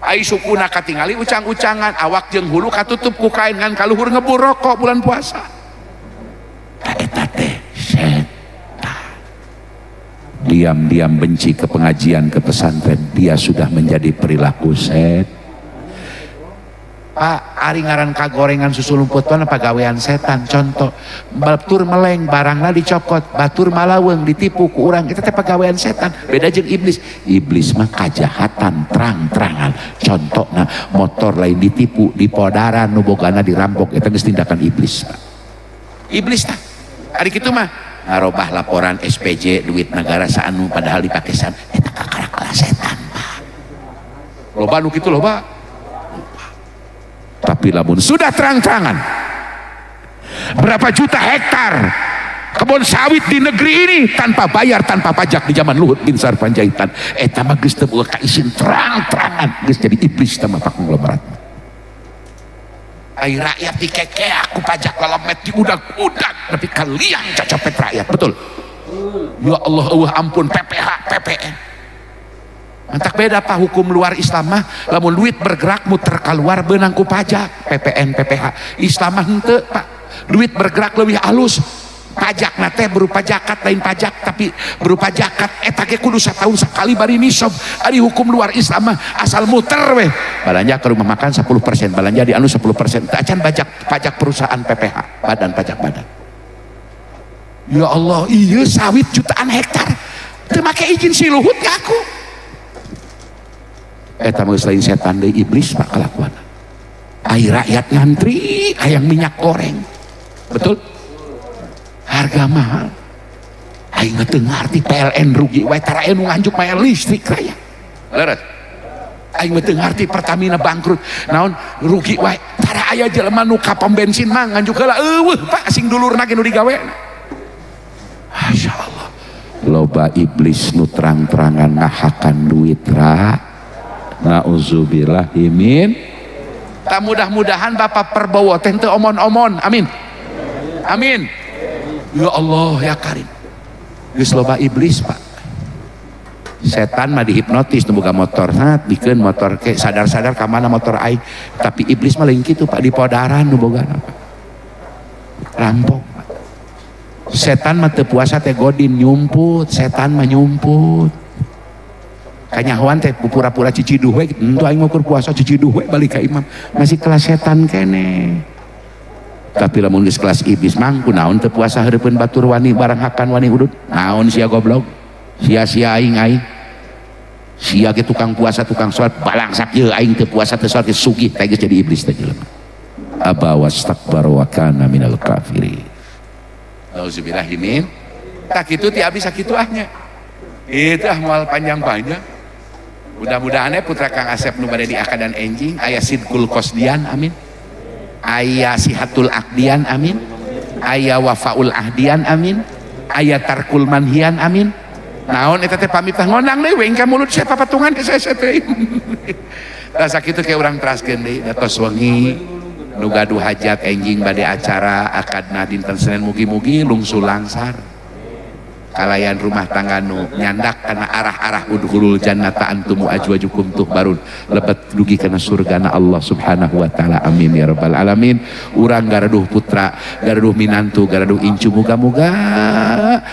Ai sukuna katingali ucang-ucangan, awak jeung hulu katutup ku kain, ngan kaluhur ngebur rokok bulan puasa. Tah, eta teh setan. Diam-diam benci ke pengajian, ke pesantren, dia sudah menjadi perilaku set. Pak, ari ngaran kagorengan susulumputan apa gawean setan. Contoh, batur meleng barangna dicokot, batur malaweng ditipu ku urang, itu teh pagawean setan. Beda jeung iblis. Iblis mah kajahatan terang-terangan. Contohna motor lain ditipu, dipodaran, nu bogana dirampok, eta geus tindakan iblis, Pak. Iblis tah ari kitu mah ngarobah laporan SPJ duit negara saanu padahal dipake san, eta kakarak setan, Pak. Loba nu kitu, loba. Tapi lamun sudah terang-terangan berapa juta hektar kebun sawit di negeri ini tanpa bayar, tanpa pajak di zaman Luhut Binsar Panjaitan, eta mah geus teu boga kaisin, terang-terangan geus jadi iblis sama Pak konglomerat. Ai rakyat dikekeak ku pajak lelemet, diudag-udag tapi kalian cocopet rakyat, betul? Ya Allah, Allah, ampun. PPH, PPN. Mantak beda, Pak, hukum luar Islam mah lamun duit bergerak muter keluar beunang ku pajak PPN, PPH. Islam mah henteu, Pak. Duit bergerak lebih halus, pajak teh berupa zakat, lain pajak tapi berupa zakat. Eta ge kudu setahun sekali bari nisab. Ari hukum luar Islam mah asal muter weh, belanja ke rumah makan 10%, belanja di anu 10%, teu acan pajak, pajak perusahaan, PPH, badan pajak badan. Ya Allah, iya sawit jutaan hektar teu make izin si Luhut ngaku. Eta mah geus lain setan deui, iblis, Pak, kelakuan. Ai rakyat ngantri hayang minyak goreng, betul? Harga mahal. Aing mah teu ngarti, PLN rugi wae tara aya nu nganjuk bayar listrik raya. Leres? Aing mah teu ngarti, Pertamina bangkrut naon rugi wae tara aya jelema nu ka pom bensin mah nganjuk heula. Euweuh, Pak, sing dulurna ge nu digawe. Masya Allah, loba iblis nu terang-terangan ngahakan duit ra. Nauzubillahi min. Tak, mudah-mudahan Bapak Prabowo teh teu omon-omon. Amin, amin. Ya Allah ya Karim, geus loba iblis, Pak. Setan mah dihipnotis nu boga motor, sangat bikin motor ke sadar-sadar ka mana motor aing. Tapi iblis mah lain kitu, Pak, di podaran nu boga, Pak, rampok, Pak. Setan mah teu puasa teh godin, nyumput. Setan mah nyumput kanyahoan teh pura-pura ciciduh we gitu. Aing mau puasa, ciciduh we balik ka imam, masih kelas setan kene. Tapi lamun geus kelas iblis, mang kunaon teu puasa hareupeun batur wani barang hakan, wani udud naon sia, goblok sia-sia aing, aing sia ge tukang puasa, tukang salat, balangsak ye aing teu puasa, teu salat, sugih teh. Geus jadi iblis teh jelema. Aba wastakbar wa kana minal kafirin. Nauzubillahi min. Tak kitu ti abdi, sakitu ahnya itu ah, moal panjang-panjang. Mudah-mudahan putra Kang Asep nu bade diakadan enjing aya sidqul qasdian, amin. Aya sihatul aqdian, amin. Aya wafaul ahdian, amin. Aya tarkul manhian, amin. Naon eta teh pamit tah, ngondang deui we ka mulut saya papatungan ke saya teh. Tah, sakitu ke urang teraskeun deui da tos wengi. Nu gaduh hajat enjing bade acara akadna dinten Senin, mugi-mugi lungsul langsar, kalayan rumah tangga nu nyandak karena arah-arah udkhulul jannata antum wa azwajukum tuhbarun, lebet dugi kana surgana Allah Subhanahu wa taala, amin ya rabbal alamin. Urang garaduh putra, garaduh minantu, garaduh incu, muga-muga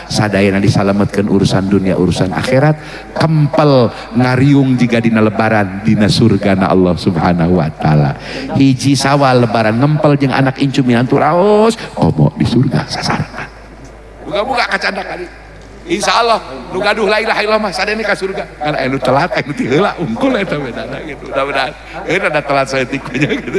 sadayana disalametkeun urusan dunia, urusan akhirat, kempel ngariung jiga dina lebaran dina surgana Allah Subhanahu wa taala. Hiji Sawal lebaran ngempel jeung anak, incu, minantu, raos komo di surga sasarengan. Muga-muga kacandak kali. Insya Allah nu gaduh la ilaha illallah mah sadayana ka surga. Kan aya nu telat, aya nu ti heula unggul eta bedana gitu. Mudah-mudahan rada telat saeutik nya gitu.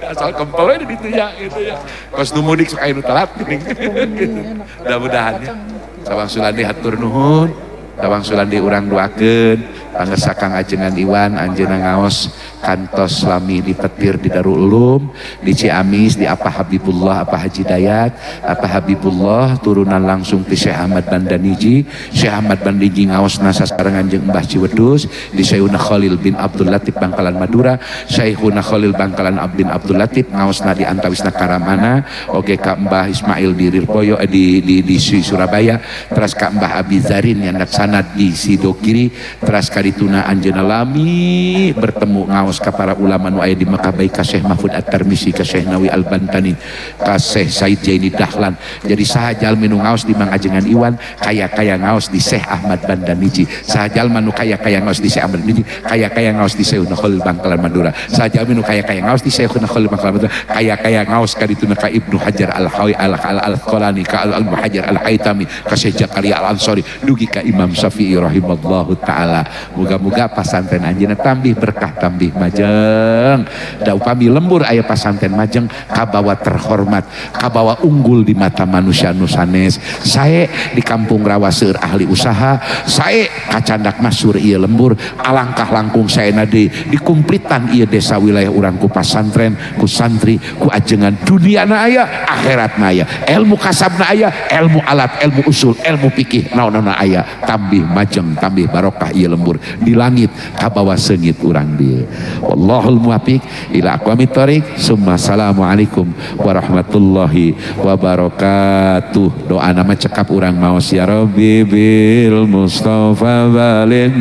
Asal kempel we di ditu ya gitu ya. Kos nu mudik sok aya nu telat geuning gitu. Mudah-mudahan ya. Sawangsulan deui hatur nuhun. Sawangsulan deui urang doakeun pangersa Kang Ajengan Iwan, anjeunna ngaos kantos lami di Petir, di Darul Ulum di Ciamis, di apa Habibullah, apa Haji Dayat, apa Habibullah, turunan langsung ti Syekh Ahmad Bandaniji. Syekh Ahmad Bandaniji ngaos nasa sarengan jeung Mbah Ciwedus di Syekhuna Khalil bin Abdul Latif Bangkalan Madura. Syekhuna Khalil Bangkalan bin Abdul Latif ngaosna di antawisna Karamana oge ka Mbah Ismail di Rirboyo, di Surabaya, teras ka Mbah Abi Zarin yang sanad di Sidogiri, teras kadituna anjeunna lami bertemu ngaos ka para ulama nu aya di Mekah, baik ka Syekh Mahfud At-Tarmisi, ka Syekh Nawi Al-Bantani, ka Syekh Said Jaini Dahlan. Jadi saha jalmi nu ngaos di Mang Ajengan Iwan kaya-kaya ngaos di Syekh Ahmad Bandaniji. Saha jalma nu kaya-kaya ngaos di Syekh Ahmad Bandaniji kaya-kaya ngaos di Syekhuna Khalil Bangkalan Madura. Saha jalmi nu kaya-kaya ngaos di Syekhuna Khalil Bangkalan Madura kaya-kaya ngaos ka dituna ka Ibnu Hajar Al-Hawi Al-Asqalani, ka Al Hajar Al-Haytami, ka Syekh Zakaria Al-Ansori, dugi ka Imam Syafi'i rahimallahu taala. Moga-moga pasantren anjeunna tambih berkah, tambih maju. Majeng. Da upami lembur aya pasantren Majeng kabawa terhormat, kabawa unggul di mata manusia nu sanes. Sae di kampung Rawa seueur ahli usaha, sae kacandak masur ieu lembur, alangkah langkung saena deui dikumplitan ieu desa wilayah urang ku pasantren, ku santri, ku ajengan. Dunia na aya, akhirat na aya, ilmu kasabna aya, ilmu alat, ilmu usul, ilmu fikih, naon-naon aya. Tambih majeng, tambih barokah ieu lembur di langit kabawa seungit urang dieu. Wallahul muwaffiq ila aqwamit thoriq. Summa assalamualaikum warahmatullahi wabarakatuh. Doa nama cekap urang maos, ya Rabbi bil Mustafa baligh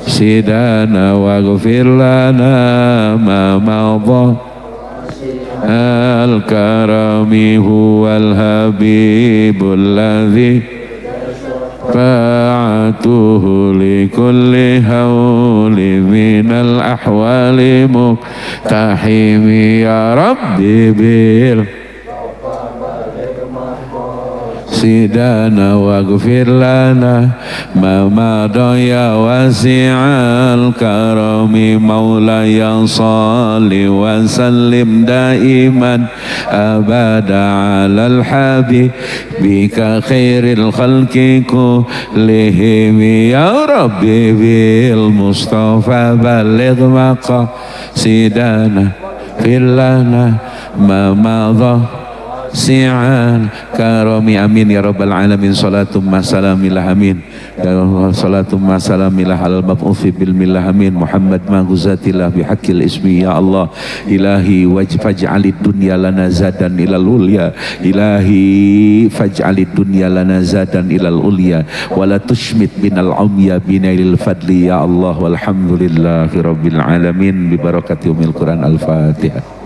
sidana waghfir lana ma madha al-karami huwal habibul ladzi fa'atuhu likulli hawli minal ahwali muqtahimi. Ya Rabbi bil sidana waghfir lana ma madha ya wasi'al karami. Maulaya salli wa sallim daiman abada alal habibika khairil khalqi kullihim. Ya Rabbi bil Mustafa baligh maqasidana fil lana ma madha si'an karami. Amin ya rabbal alamin. Salatu salamillah amin. Salatu salamillah alal mab'uthi bil millah amin. Muhammad ma guzatillah bihaqqil ismi. Ya Allah ilahi wajfaj'alid dunya lana zadan ilal ulya. Ilahi faj'alid dunya lana zadan ilal ulya wala tushmit binal umya binailil fadli ya Allah. Walhamdulillahi rabbil alamin. Bi barakati umil Quran. Al-Fatihah.